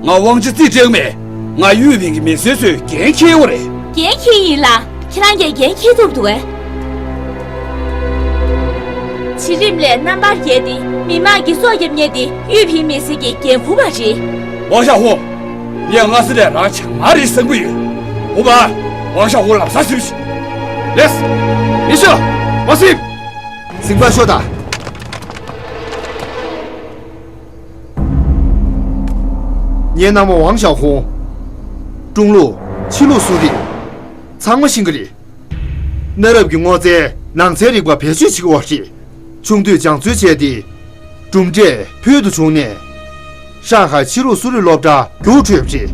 ང་དབང་ཆ་རྩིས་སྤྲད་མེད། ང་ཡུས་ཕིང་གི་མི་སེར་ཚོས་འགན་འཁྱེར་ཡོང་རེད། འགན་འཁྱེར་ཡིན་ལ། ཁྱེད་རང་གིས་འགན་འཁྱེར་ཐུབ་འདུག་གས། བྱི་རིམ་ལས་རྣམ་པར་རྒྱལ་ཏེ་མི་དམངས་ཀྱི་སྲོག་སྐྱོབ་མཁན་དེ་ཡུས་ཕིང་མི་སེར་གྱི་འགན་ཁུར་བ་རེད། ཝང་ཞའོ་ཧུང་། ངས་སྔ་ས་ནས་རང་བྱང་མ་རེད་བསམ་གྱི་ཡོད། ཧུ་པ། ཝང་ཞའོ་ཧུང་ལམ་སང་ཟིན་ཤོག་ལགས་སོ། མི་ཤོག་མ་ཟིན། ཟིན་པ་ཤོག་དང་། ངའི་མནའ་མ་ཝང་ཞའོ་ཧུང་། ཀྲུང་ལུགས། ཕྱི་ལུགས་གསོ་རིག་ཚང་མ་ཤེས་ཀྱི་རེད། གནའ་རབས་ཀྱི་སྔོ་ཚལ་ནང་ཚན་རིག་པ་བེད་སྤྱོད་བྱེད་ཀྱི་ཡོད་རེད། ཆུང་དུས་སྦྱང་བརྩོན་བྱས་ཏེ། གྲུབ་འབྲས་ཕུལ་དུ་བྱུང་ནས། ཧྲང་ཧའེ་ཕྱི་ལུགས་གསོ་རིག་སློབ་གྲྭ་རྒྱུགས་འཕྲོད་པ་རེད།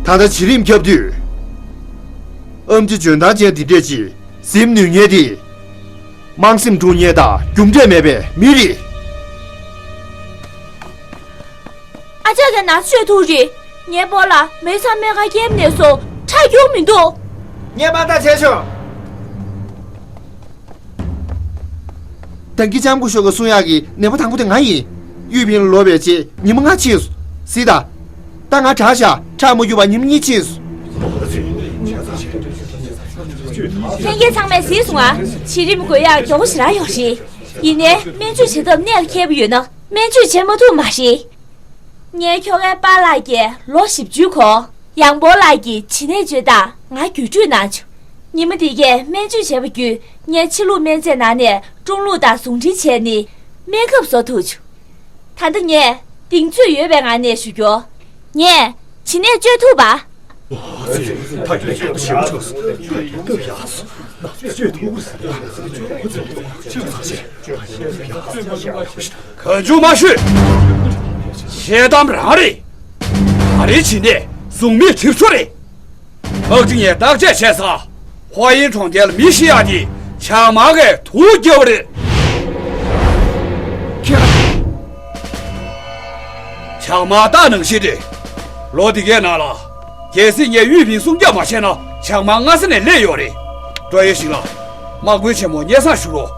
ད་ལྟ་བྱི་རིམ་ཁྱབ་དུས། ཨེམ་ཆི་འཇོན་ཐང་ཅན་འདི་འདྲས་ཀྱིས་གཟིམ་ནུས་མཁན་དེ། དམངས་སེམས་འཁྲུག་མཁན་དང་རྒྱུ་འབྲས་མེད་པའི་མི་རེད། ཨ་ཅག་གིས་ན་ཚ་བཅོས་ཐུབ་རེད། ངའི་སྤོ་ལགས་མའི་ཚང་སྨན་ཁང་སྐྱེལ་ནས་སོང་ཁྲག་རྒྱུག་མི་འདུག་ངས་དམག་རྟགས་བྱས་ཆོག་ད་གིན་ལྕམ་སྐུ་ཞབས་ཀྱིས་གསུང་ཡག་གི་ནད་པ་དང་པོ་དེ་ང་ཡིན། གཡུས་ཕིང་ལ་ལོག་པའི་རྗེས་ཉི་མ་ལྔ་ཕྱིན་སོང་། གཟིགས་དང་། ད་ང་དྲག་ཤག་ཁྲག་མ་རྒྱུག་པར་ཉི་མ་གཉིས་ཕྱིན་སོང་། ལྷན་རྒྱས་ཚང་མས་གཟིགས་སོང་ང་། བྱི་རིམ་འགོས་ཡག་མགྱོགས་པོ་ཞེ་དྲག་ཡོད་རེད། ཡིན་ནའི་སྨན་བཅོས་བྱེད་ཐབས་གནད་ལ་འཁེལ་པོ་ཡོད་ན་སྨན་བཅོས་བྱེད་མ་ཐུབ་མ་རེད། ངའི་ཁྱོ་གའི་པཱ་ལགས་ཀྱིས་ལོ་བཞི་བཅུའི་གོང་ཡང་པོ་ལགས་ཀྱི་བྱིས་ནད་བཅོས་སྟངས་ང་བརྒྱུད་སྤྲོད་གནང་བྱུང་། ཉི་མ་འདི་གས་སྨན་བཅོས་བྱས་པ་བརྒྱུད་ངས་ཕྱི་ལུགས་སྨན་རྫས་ནང་ནས་ཀྲུང་ལུགས་དང་ཟུང་འབྲེལ་བྱས་ནས་སྨན་ཁབ་བཟོ་ཐུབ་བྱུང་། ད་ལྟ་ངས་གདེང་ཚོད་ཡོད་པའི་ངང་ནས་ཞུ་རྒྱུ། ངས་བྱིས་ནད་བཅོས་ཐུབ་པ། གང་བྱུང་མ་ཤོད། ཤེས་གཏམ་རང་རེད། ད་རེས་བྱིས་ནད་ཟུངས་མའི་གྲིབ་སོ་རེད། དམག་སྤྱི་ངས་བརྟག་དཔྱད་བྱས་ཙང་། ཧྭ་ཡིན་གྲོང་རྡལ་ལ་མི་ཤི་ཡག་དེ་བྱང་དམག་གིས་དུག་བརྒྱབ་པ་རེད། ཁྱེད་ལ། བྱང་དམག་ལྟ་ནང་བཞིན་རེད། ལོ་འདི་གའི་ནང་ལ། གལ་སྲིད་ངས་གཡུས་ཕིང་སྲུང་སྐྱོབ་མ་བྱས་ན་བྱང་དམག་སྔ་ས་ནས་སླེབས་ཡོད་རེད། ཀྲོ་ཡན་ཞིང་ལགས། དམག་དཔོན་ཆེན་མོ་སྙན་སེང་ཞུ་རོགས།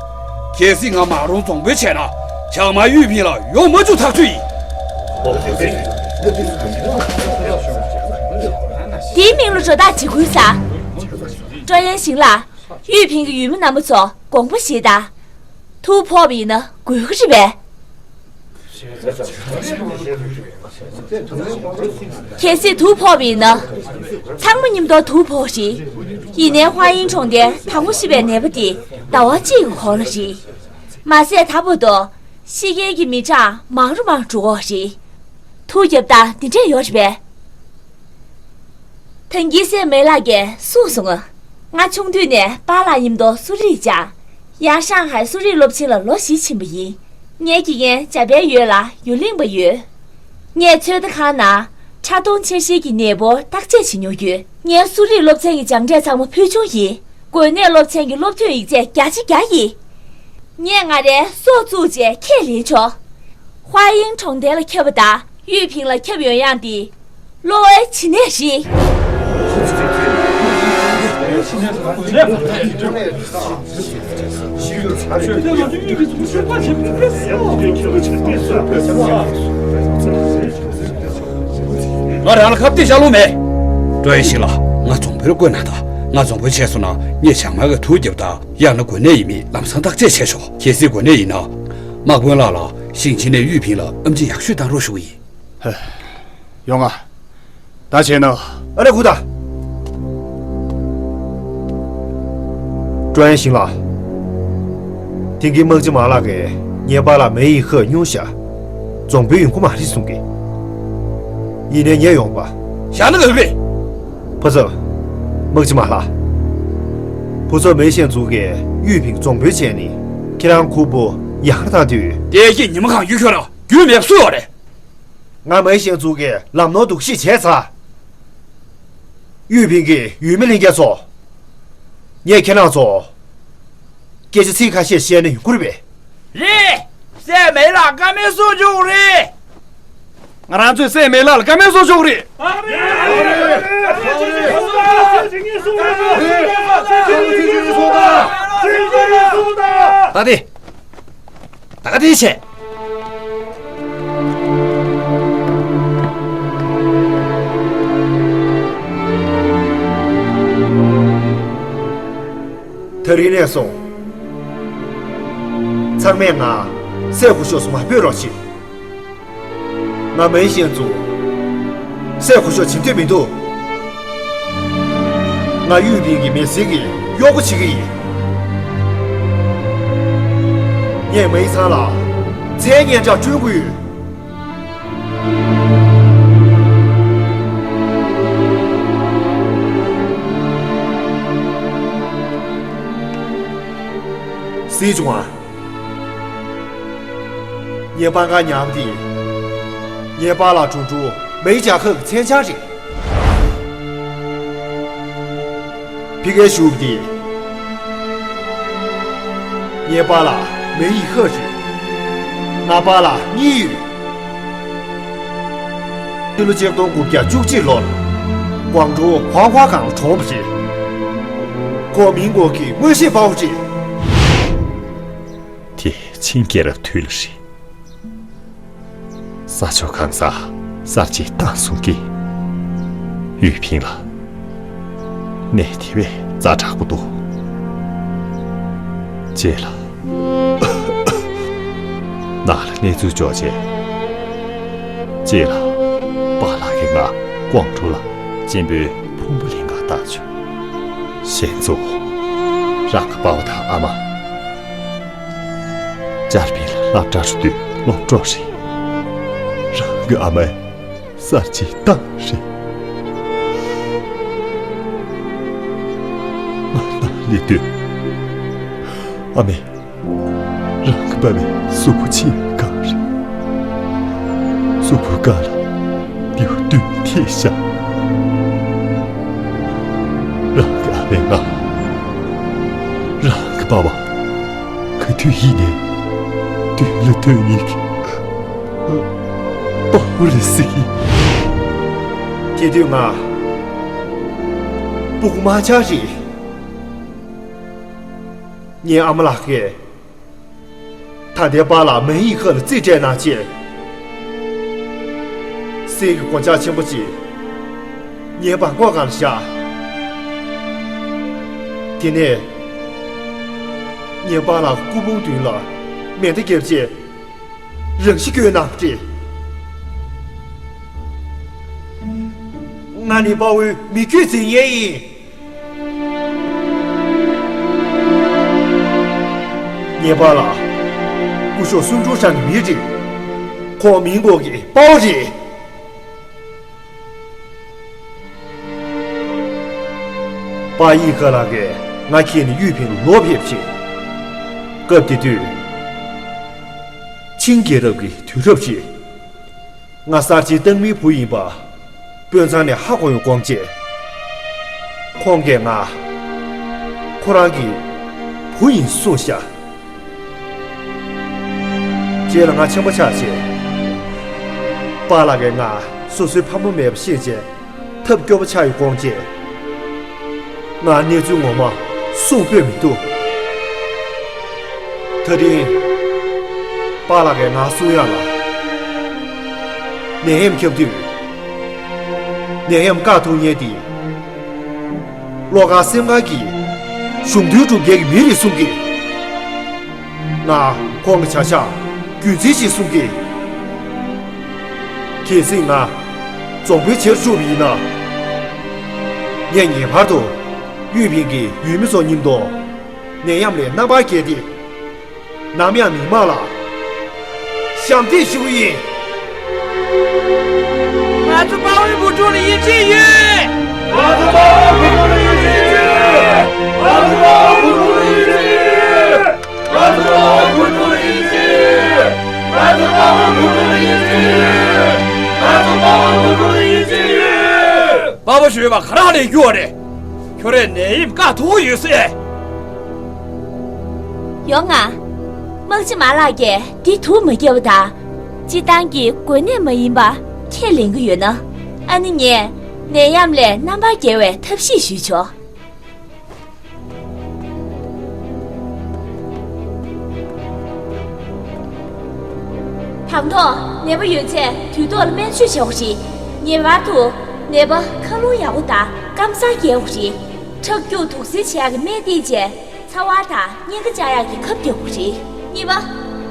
གལ་སྲིད་ང་མ་རུང་རྫོང་དཔོན་བྱས་ན་བྱང་དམག་གཡུས་ཕིང་ལ་ཡོང་མ་བཅུག་ཐག་ཆོད་ཡིན། དེའི་མིང་ལ་འགྲོ་ཐག་ཇི་དགོས་ས། ཀྲོ་ཡན་ཞིང་ལགས། གཡུས་ཕིང་གི་ཡུལ་མི་རྣམ་པ་ཚོ་དགོངས་པ་བཞེས་དང་། དུག་ཕོག་པ་ཡིན་ན་འགོས་ཀྱི་རེད་པས། གལ་སྲིད་དུག་ཕོག་པ་ཡིན་ན། ཚང་མ་མཉམ་དུ་དུག་ཕོག་རེད། ཡིན་ནའི་ཧྭ་ཡིན་གྲོང་རྡལ་དང་པོ་ཤི་བའི་ནད་པ་དེ་ཟླ་བ་གཅིག་གི་གོང་ལ་རེད། མ་ཟད་ད་བར་དུ་ཤི་མཁན་གྱི་མི་གྲངས་མང་རུ་མང་འགྲོ་གི་རེད། དུག་བརྒྱབ་སྟངས་འདི་འདྲས་ཡོད་རེད་པས། ཐང་གི་སྲས་མེ་ལགས་ཀྱིས་གསུངས་སོང་། ང་ཆུང་དུས་ནས་པཱ་ལགས་མཉམ་དུ་གསོ་རིག་སྦྱངས། ཡང་ཧྲང་ཧའེ་གསོ་རིག་སློབ་ཆེན་ལ་ལོ་བཞི་ཕྱིན་པ་ཡིན། ངའི་དགེ་རྒན་འཇམ་དཔལ་ཡོད་ལ་ཡུན་རིང་བ་ཡོད། ངས་ཚོད་ལྟ་ཁང་ནང་ཁྲག་འཐུང་ཆ་ཤས་ཀྱི་ནད་པར་བརྟག་དཔྱད་བྱེད་མྱོང་ཡོད། ངའི་གསོ་རིག་སློབ་ཚན་གྱི་སྦྱངས་འབྲས་ཚང་མ་ཕུལ་བྱུང་ཡིན། འགོས་ནད་སློབ་ཚན་གྱི་སློབ་ཐོན་ཡིག་ཚད་བརྒྱ་ཆ་བརྒྱ་ཡིན། ངས་ང་རའི་སྲོག་བཙུགས་རྗེས་ཁས་ལེན་ཆོག་ཧྭ་ཡིང་གྲོང་རྡལ་ལ་ཁྱབ་པ་དང་གཡུས་ཕིང་ལ་ཁྱབ་ཡོང་ཡག་འདི་གློ་བའི་བྱིས་ནད་རེད། ང་རང་ལ་ཁ་གཏད་བཅག་ལོང་མེད། ཀྲོ་ཡན་ཞིང་ལགས། ང་རྫོང་དཔོན་བསྐོས་གནང་དང་། ང་རྫོང་དཔོན་བྱས་སོང་ན་ངས་བྱང་དམག་གིས་དུག་བརྒྱབ་དང་། ཡང་ན་འགོས་ནད་ཡིན་མིན་ལམ་སང་བརྟག་དཔྱད་བྱས་ཆོག་གལ་སྲིད་འགོས་ནད་ཡིན་ན། དམག་དཔོན་ལགས་ལ་ཞིང་ཆེན་ནས་གཡུས་ཕིང་ལ་ཨེམ་ཆི་ཡག་ཤོས་བཏང་རོགས་ཞུ་གི་ཡིན། ཧེ། ཡོང་ང་། ད་བྱས་ན། ཨ་ལས་ཁུ་ད། ཀྲོ་ཡན་ཞིང་ལགས། དེང་གི་དམག་སྤྱི་མ་ལགས་ཀྱིས་ངའི་པཱ་ལགས་མེ་ཡི་ཧེ་སྙུང་བཞག་རྫོང་དཔོན་ཡོང་གི་མ་རེད་གསུང་གི། ཡིན་ནའི་ངས་ཡོང་པ། བཞག་ན་ལབ་རེད། ཕུ་ཚབ། དམག་སྤྱི་མ་ལགས། ཕུ་ཚབ་མེ་ཤན་ཛུའུ་གིས་གཡུས་ཕིང་རྫོང་དཔོན་བྱས་ནས་ཁྱེད་རང་ཁུར་པོ་ཡར་བཏང་དུས། བདེ་སྐྱིད་ཉི་མ་གང་ཡོད་ཁྱོད་རང་རྒྱུས་མེད་སུ་ཡོད་རེད། ང་མེ་ཤན་ཛུའུ་གིས་ལམ་ནོར་འདུག་ཤེས་བྱས་ཚར། གཡུས་ཕིང་གི་ཡུལ་མི་ལྷན་རྒྱས་ཚོ། ངས་ཁྱེད་རང་ཚོ་སྐད་ཆ་ཚིག་ཁ་ཤས་བཤད་ན་ཡོང་གི་རེད་པས། རེད། སྲས་མེ་ལགས་བཀའ་མོལ་གསུང་བཅུག་རེད། ང་རང་ཚོས་སྲས་མེ་ལགས་ལ་བཀའ་མོལ་གསུང་བཅུག་རེད། ད་དེ། ད་ག་དེ་བྱས། དེ་རིང་ནས་བཟུང་། ཚང་མས་ང་སྲས་སྐུ་ཞབས་སུ་མ་འབོད་རོགས་བྱེད། ང་མེ་ཤན་ཛུའུ་སྲས་སྐུ་ཞབས་བྱེད་འདོད་མི་འདུག་ང་གཡུས་ཕིང་གི་མི་སེར་གྱི་གཡོག་པོ་བྱེད་ཀྱི་ཡིན། ངས་མེ་ཚང་ལ་མཚན་སྙན་གྲགས་བསྐྲུན་དགོས་ཡོད། གཟིགས་བྱུང་ང་། ངའི་པང་ཁ་ཉམས་ཏེ། ངའི་པཱ་ལགས་དྲུང་དྲུང་མེའི་ཇ་ཁབ་ཀྱི་མཚན་བྱང་རེད། ཕི་ཀའི་ཞུ་བ་དེ། ངའི་པཱ་ལགས་མེ་ཡི་ཧ་རེད། ང་པཱ་ལགས་གཉིས་ཡོད། ཕྱི་ལོ་ཆིག་སྟོང་དགུ་བརྒྱ་བཅུ་གཅིག་ལོར་ཀོང་ཀྲོའུ་ཧོང་ཧྭ་སྒང་ལ་གྲོངས་པ་རེད། ཁོང་མིང་གོང་གི་མངོན་ཤེས་དཔའ་བོ་རེད། དེ་ཆིང་རྒྱལ་རབས་དུས་ལ་རེད། ས་ཕྱོགས་གང་སར་གསར་བརྗེ་བཏང་སོང་གི། ཡུས་ཕིང་ལ་གནས་དེ་བས་ཛ་དྲག་པོ་འདུག་རྗེས་ལ། ནང་ལ་གནས་ཚུལ་འབྱོར་རྗེས། རྗེས་ལ་པཱ་ལགས་ཀྱིས་ང་ཀོང་ཀྲོའུ་ལ་གཅེན་པོའི་ཕུང་པོ་ལེན་གར་བཏང་བྱུང་། གཞན་ཚོ། རང་གི་པཱ་ཕ་དང་ཨ་མ། ཅར་པིན་ལ་སློབ་གྲྭར་འགྲོ་དུས་སློབ་གྲོགས་རེད། རང་གི་ཨ་མས་གསར་བརྗེ་བཏང་རེད། ང་ནང་སླེབས་དུས་ཨ་མས་རང་གི་པ་ཕའི་གཟུགས་པོ་ཕྱིས་བཀག་རེད། གཟུགས་པོ་སྒང་ལ་མིའུ་གདུང་ཐེབས་བཞག་རང་གི་ཨ་མས་ང་རང་གི་པ་ཕ་ག་དུས་ཡིན་ནའི་མདུན་ལ་སྡོད་མཁན་གྱི་དཔའ་བོ་རེད་ཟེར་གྱི། དེ་དུས་ང་སྤུ་གུ་དམར་འབྱར་རེད། ངའི་ཨ་མ་ལགས་ཀྱིས་ད་ལྟའི་པཱ་ལགས་མ་ཡི་ཁ་ལ་རྩིས་སྤྲད་གནང་བྱས། གསེར་གྱི་སྒོ་ལྕགས་ཆེན་པོ་གཅིག་ངའི་པང་ཁོག་སྒང་ལ་བཞག་དེ་ནས་ངའི་པཱ་ལགས་སྐུ་ཕུང་མདུན་ལ་མེ་མདའ་བརྒྱབ་རྗེས་རང་ཤི་བསྐྱོན་གནང་བ་རེད། ང་ནི་དཔའ་བོའི་མི་བསྐྱོད་མཚན་སྙན་ཡིན། ངའི་པཱ་ལགས་སྐུ་ཞབས་སུན་ཀྲུའུ་ཧྲན་གྱི་མི་རེད། ཁོང་མིང་གོང་གི་དཔའ་བོ་རེད། པཱ་ཡི་ཀ་ལགས་ཀྱིས་ང་ཁྱེར་ནས་ཡུས་ཕིང་ལ་ལོག་ཕེབས་ཤིང་། སྐབས་དེ་དུས་ཆིང་རྒྱལ་རབས་ཀྱི་དུས་རབས་རེད། ང་གསར་བརྗེའི་བཏང་མིའི་བུ་ཡིན་པ། དཔོན་ཚང་ནས་ཧ་གོ་ཡོང་དགོངས་བྱས། ཁོང་གིས་ང་ཁོ་རང་གི་བུ་ཡིན་གསུངས་ཤག་རྗེས་ལ་ང་ཆེན་པོ་ཆགས་རྗེས། པཱ་ལགས་ཀྱིས་ང་སོ་སོའི་ཕ་མ་མེད་པ་ཤེས་རྗེས། ཐབས་སྐྱོ་པོ་ཆགས་ཡོད་དགོངས་བྱས། ང་གནས་ཚུལ་ངོ་མ་གསུང་ཕོད་མི་འདུག་ད་རིང་པཱ་ལགས་ཀྱིས་ང་གསུང་ཡག་ལ། ནད་ཡམས་ཁྱབ་དུས་ནད་ཡམས་བཀག་ཐུབ་མཁན་དེ་བློ་དཀར་སེམས་དཀར་གྱི་གཞུང་དོན་སྒྲུབ་མཁན་གྱི་མི་རེད་གསུང་གི། ང་ཁོང་གི་བྱ་གཞག་རྒྱུན་འཛིན་བྱེད་གསུང་གི། གལ་སྲིད་ང་རྫོང་དཔོན་བྱེད་བཅུག་པ་ཡིན་ན། ངས་ངེས་པར་དུ་ཡུས་ཕིང་གི་ཡུལ་མི་ཚོ་མཉམ་དུ་ནད་ཡམས་ལས་རྣམ་པར་རྒྱལ་ཏེ། ནམ་ཡང་མི་མང་ལ་ཞབས་འདེགས་ཞུ་གི་ཡིན། ང་ཚོ་དཔའ་བོའི་བུ་ཕྲུག་ལ་ཡིད་ཆེས་ཡོད། ང་ཚོ་དཔའ་བོའི་བུ་ཕྲུག་ལ་ཡིད་ཆེས་ཡོད། ང་ཚོ་དཔའ་བོའི་བུ་ཕྲུག་ལ་ཡིད་ཆེས་ཡོད། ང་ཚོ་དཔའ་བོའི་བུ་ཕྲུག་ལ་ཡིད་ཆེས་ཡོད། ང་ཚོ་དཔའ་བོའི་བུ་ཕྲུག་ལ་ཡིད་ཆེས་ཡོད། ང་ཚོ་དཔའ་བོའི་བུ་ཕྲུག་ལ་ཡིད་ཆེས་ཡོད། དཔའ་བོ་ཞུས་པ་ག་རང་ལས་རྒྱུ་བ་རེད། ཁྱོད་རས་ནད་ཡམས་བཀག་ཐུབ་ཡོད་ཟེར། ཡོང་ང་། དམག་སྤྱི་མ་ལགས་ཀྱིས་འདི་དུ་མ་བརྒྱབ་པ་དང་། སྤྱི་བཏང་གི་འགོས་ནད་མ་ཡིན་པ་ཁས་ལེན་གྱི་ཡོད་ན། ཨ་ནི་ངས་ནད་ཡམས་ལས་རྣམ་པར་རྒྱལ་བའི་ཐབས་ཤེས་ཞུས་ཆོག་དང་ཐོག་ནད་པ་ཡོད་ཚད་དུས་ཐོག་ལ་སྨན་བཅོས་བྱེད་དགོས་རེད། ངེས་པར་དུ་ནད་པ་ཁ་རླུང་ཡག་པོ་དང་སྐམ་སར་སྐྱེལ་དགོས་རེད། ཁྲག་སྐྱུག་དུག་སེལ་བྱེད་ཡག་གི་སྨན་བསྟེན་རྗེས་ཚ་བ་དང་གཉན་ཁ་བཅག་ཡག་གི་ཁབ་རྒྱག་དགོས་རེད། གཉིས་པ།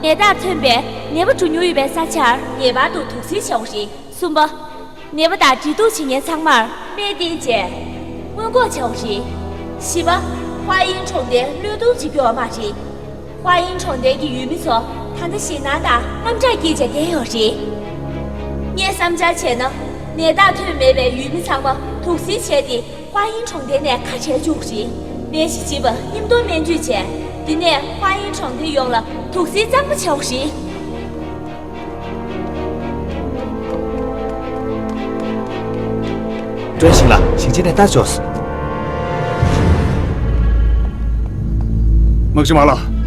ནད་རྟགས་ཐོན་པའི་ནད་པ་འགྲོ་མྱོང་ཡོད་པའི་ས་ཆར་ངེས་པར་དུ་དུག་སེལ་བྱེད་དགོས་རེད། གསུམ་པ། ནད་པ་དང་འབྲེལ་གཏུག་བྱེད་མཁན་ཚང་མར་སྨན་བསྟེན་རྗེས་སྔོན་འགོག་བྱེད་དགོས་རེད། བཞི་པ། ཧྭ་དབྱིན་གྲོང་རྡལ་གློད་གཏོང་བྱེད་རྒྱུ་ཡོད་མ་རེད། ཧྭ་དབྱིན་གྲོང་རྡལ་གྱི་ཡུལ་མི་ཚོ་ད་ལྟ་ཞེད་སྣང་དང་དངངས་སྐྲག་སྐྱེས་བྱས་བསྡད་ཡོད་རེད། ངས་བསམ་འཆར་བྱས་ན། ནད་རྟགས་ཐོན་མེད་པའི་ཡུལ་མི་ཚང་མ་དུག་སེལ་བྱས་ཏེ་ཧྭ་དབྱིན་གྲོང་རྡལ་ནས་ཁ་བྲལ་བཅུག་རེད། ནད་གཞི་ལྗིད་པ་མཉམ་དུ་སྨན་བཅོས་བྱས། དེ་ནས་ཧྭ་དབྱིན་གྲོང་རྡལ་ཡོངས་ལ་དུག་སེལ་གཙང་མ་བྱེད་དགོས་རེད། ཀྲོན་ཞིང་ལགས། ཞིང་ཆེན་ནས་ལྟ་ཆོག་དམག་སྤྱི་མ་ལགས།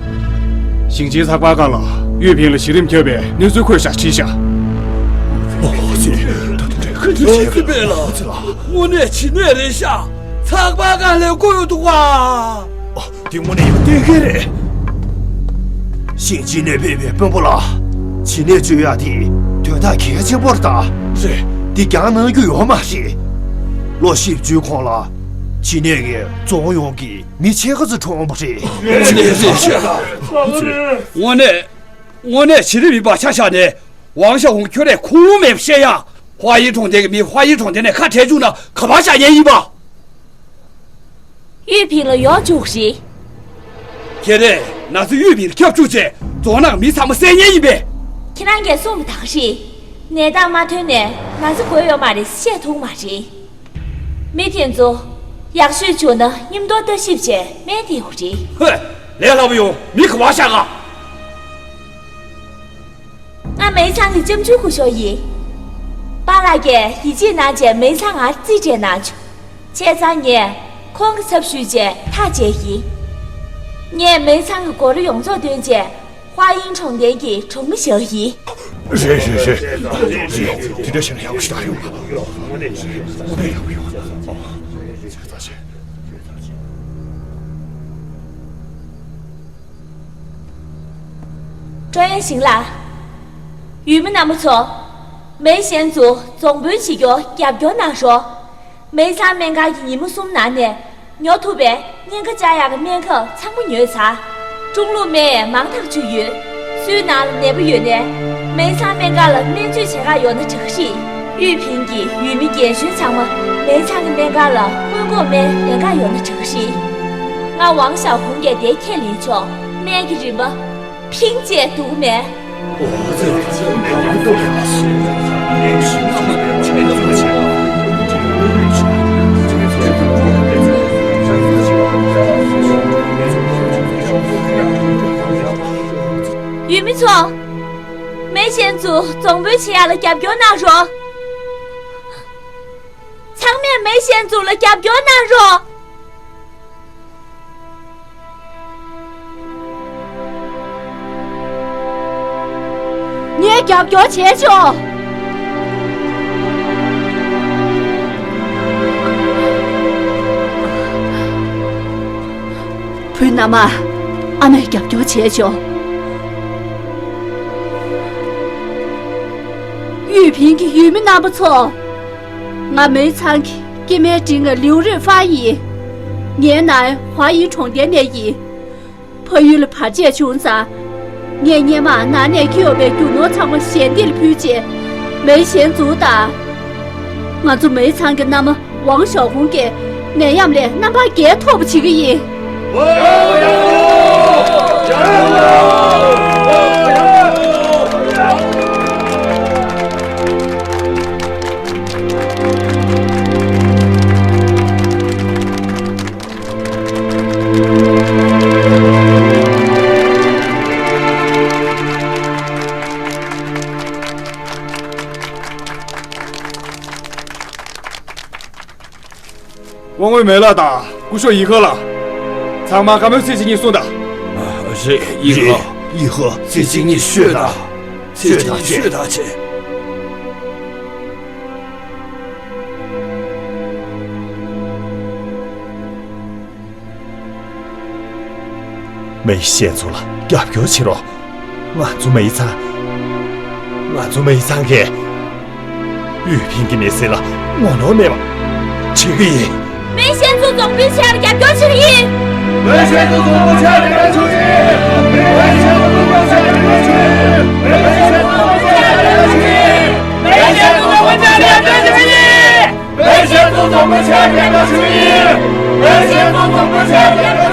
ཞིང་ཆེན་ཚགས་པར་ཁང་ལ་ཡུས་ཕིང་ལ་གཞི་རིམ་ཁྱབ་པའི་གནས་ཚུལ་འཁོད་བཞག་བྲིས་བཞག་ཨོ་ཙི། ད་དེ་འདྲའི་ཁ་ཐུག་བྱས་པས། ཨོ་ཙི་ལགས། དངོས་གནས་ཇི་ནས་རེད་ཤག་ཐག་པ་གང་ལས་བསྐོར་འདུག་པ། ཨ། འདི་དངོས་གནས་ཡང་གཏན་འཁེལ་རེད། གཞན་ཕྱི་ནས་ཕེབས་པའི་དཔོན་པོ་ལ་ཕྱི་ནས་བཅོས་ཡག་དེ་དོན་དག་གལ་ཆེན་པོ་རེད་ད། རེད། འདི་འགྱངས་གནང་རྒྱུ་ཡོད་མ་རེད། ལོ་བཞི་བཅུའི་གོང་ལ་ཕྱི་ནས་ཀྱི་རྫོང་ཡོངས་ཀྱི་མི་ཕྱེད་ཀ་ཙམ་གྲོངས་པ་རེད། རེད་རེད་རེད། དངོས་གནས། དངོས་གནས་བྱེད་རིན་མེད་པ་ཆ་བཞག་ནས། ཝང་ཞའོ་ཧུང་ཁྱོད་རས་ཁུངས་ལུང་མེད་པ་བཤད་ཡ། ཧྭ་ཡིན་གྲོང་སྡེ་གི་མི་ཧྭ་ཡིན་གྲོང་སྡེ་ནས་ཁ་བྲལ་བཅུག་ན་ག་པར་བཞག་ཉན་ཡིན་པ། ཡུས་ཕིང་ལ་ཡོང་བཅུག་རེད། ཁྱེད་རས་ན་ཚོ་ཡུས་ཕིང་ལ་ཁྱབ་བཅུག་བྱས་རྫོང་ནང་མི་ཚང་མ་བསད་ཉན་ཡིན་པས། ཁྱེད་རང་གིས་གསུངས་པ་དག་རེད། ནད་རྟགས་མ་ཐོན་ནས་ན་ཚ་འགོས་ཡོད་མ་རེད་བཤད་ཐུབ་མ་རེད། མི་དེ་ཚོ་ཡག་ཤོས་བྱུང་ན་མཉམ་དུ་ལྟ་ཞིབ་བྱས་སྨན་སྟེར་དགོས་རེད། ཧོས། ལས་སླ་པོ་ཡོང་། མི་ག་པར་བཞག་ག། ང་མེ་ཚང་གི་ལྕམ་ཆུང་སྐུ་ཞབས་ཡིན། པཱ་ལགས་ཀྱིས་ཡིད་ཆེས་གནང་བྱས་མེ་ཚང་ང་རྩིས་སྤྲད་གནང་བྱུང་། བྱས་ཙང་ངས་ཁོང་གི་ཚབ་ཞུས་བྱས་ཐག་བཅད་ཡིན། ངས་མེ་ཚང་གི་སྒོ་ར་ཡོངས་རྫོགས་སྟོན་བྱས་ཧྭ་ཡིན་གྲོང་སྡེ་གི་གྲོང་མི་བཞག་ཡིན། རེད་རེད་རེད། རེད། དེ་འདྲ་བྱས་ན་ཡག་པོ་ཞིག་ད་ཡོང་། དངོས་གནས་ཡག་པོ་ཡོང་། ཨོ། ཚེ་ཐག་ཆད། ཀྲོང་ཡན་ཞིང་ལགས། ཡུལ་མི་རྣམ་པ་ཚོ། མེ་ཞན་ཙུའུ་རྫོང་དཔོན་བྱེད་རྒྱུར་རྒྱབ་སྐྱོར་གནང་རོགས། མེ་ཚང་སྨན་ཁང་གི་ཉིན་མོ་གསུམ་ནང་ནས་ཉོ་ཐུབ་པའི་གཉན་ཁ་བཅག་ཡག་གི་སྨན་ཁབ་ཚང་མ་ཉོས་ཚར། ཀྲུང་ལུགས་སྨན་མང་དག་བཅུག་ཡོད། སུའི་ནང་ལ་ནད་པ་ཡོད་ནའི་མེ་ཚང་སྨན་ཁང་ལ་སྨན་བཅོས་བྱེད་ག་ཡོང་ན་དྲག་གི་རེད། ཡུས་ཕིང་གི་ཡུལ་མི་རྒན་གཞོན་ཚང་མ་མེ་ཚང་གི་སྨན་ཁང་ལ་སྔོན་འགོག་སྨན་ལེན་ག་ཡོང་ན་དྲག་གི་རེད། ང་ཝང་ཞའོ་ཧུང་གིས་དེ་ཁས་ལེན་ཆོག་སྨན་གྱི་རིན་པ་ཕིང་བཅས་འདུག་མེད། ཡུལ་མི་ཚོ། མེ་ཞན་ཙུའུ་རྫོང་དཔོན་བྱེད་ཡག་ལ་རྒྱབ་སྐྱོར་གནང་རོགས། ཚང་མས་མེ་ཞན་ཙུའུ་ལ་རྒྱབ་སྐྱོར་གནང་རོགས། ངས་རྒྱབ་སྐྱོར་བྱས་ཆོག་བུ་མནའ་མ། ཨ་མས་རྒྱབ་སྐྱོར་བྱས་ཆོག་ཡུས་ཕིང་གི་ཡུལ་མི་རྣམ་པ་ཚོ། ང་མེ་ཚང་གི་སྐྱེ་དམན་འབྲིང་བའི་ལིའུ་རུས་ཧྥང་ཡིན། ངའི་ནང་ཧྭ་ཡིན་གྲོང་སྡེ་ནས་ཡིན། ཕ་ཡུལ་ལ་བར་ཆད་བྱུང་ཙང་། ངས་སྔོན་མ་ནང་ནས་འཁྱེར་ཡོང་བའི་རྒྱུ་ནོར་ཚང་མ་ཞལ་འདེབས་ལ་ཕུལ་རྗེས། མེ་ཞན་ཙུའུ་དང་། ང་ཚོ་མེ་ཚང་གི་མནའ་མ་ཝང་ཞའོ་ཧུང་གིས་ནད་ཡམས་ལས་རྣམ་པར་རྒྱལ་ཐོབ་པ་བྱེད་ཀྱི་ཡིན། དབང་བོའི་མེ་ལགས་དང་སྐུ་ཞབས་ཡི་ཧེ་ལགས། ཚང་མ་བཀའ་མོལ་ཚིག་གཅིག་གཉིས་གསུངས་དང་། རེད། ཡི་ཧེ། ཡི་ཧེ། ཚིག་གཅིག་གཉིས་ཤོད་དང་། ཚིག་གཅིག་གཉིས་ཤོད་དང་བྱས། མེ་ཞན་ཙུའུ་ལ་རྒྱབ་སྐྱོར་བྱེད་རོགས། ང་ཚོ་མེ་ཚང་། ང་ཚོ་མེ་ཚང་གིས་ཡུས་ཕིང་གི་མི་ཚེ་ལ་ངོ་གནོང་མེད་པ་བྱེད་ཀྱི་ཡིན། མེ་ཞན་ཙུའུ་རྫོང་དཔོན་བྱེད་ཡག་ལ་རྒྱབ་སྐྱོར་བྱེད་ཀྱི་ཡིན། མེ་ཞན་ཙུའུ་རྫོང་དཔོན་བྱེད་ཡག་ལ་རྒྱབ་སྐྱོར་བྱེད་ཀྱི་ཡིན། མེ་ཞན་ཙུའུ་རྫོང་དཔོན་བྱེད་ཡག་ལ་རྒྱབ་སྐྱོར་བྱེད་ཀྱི་ཡིན། མེ་ཞན་ཙུའུ་རྫོང་དཔོན་བྱེད་ཡག་ལ་རྒྱབ་སྐྱོར་བྱེད་ཀྱི་ཡིན། མེ་ཞན་ཙུའུ་རྫོང་དཔོན་བྱེད་ཡག་ལ་རྒྱབ་སྐྱོར་བྱེད་ཀྱི་ཡིན། མེ་ཞན་ཙུའུ་རྫོང་དཔོན་བྱེད་ཡག་ལ་རྒྱབ་སྐྱོར་བྱེད་ཀྱི་ཡིན།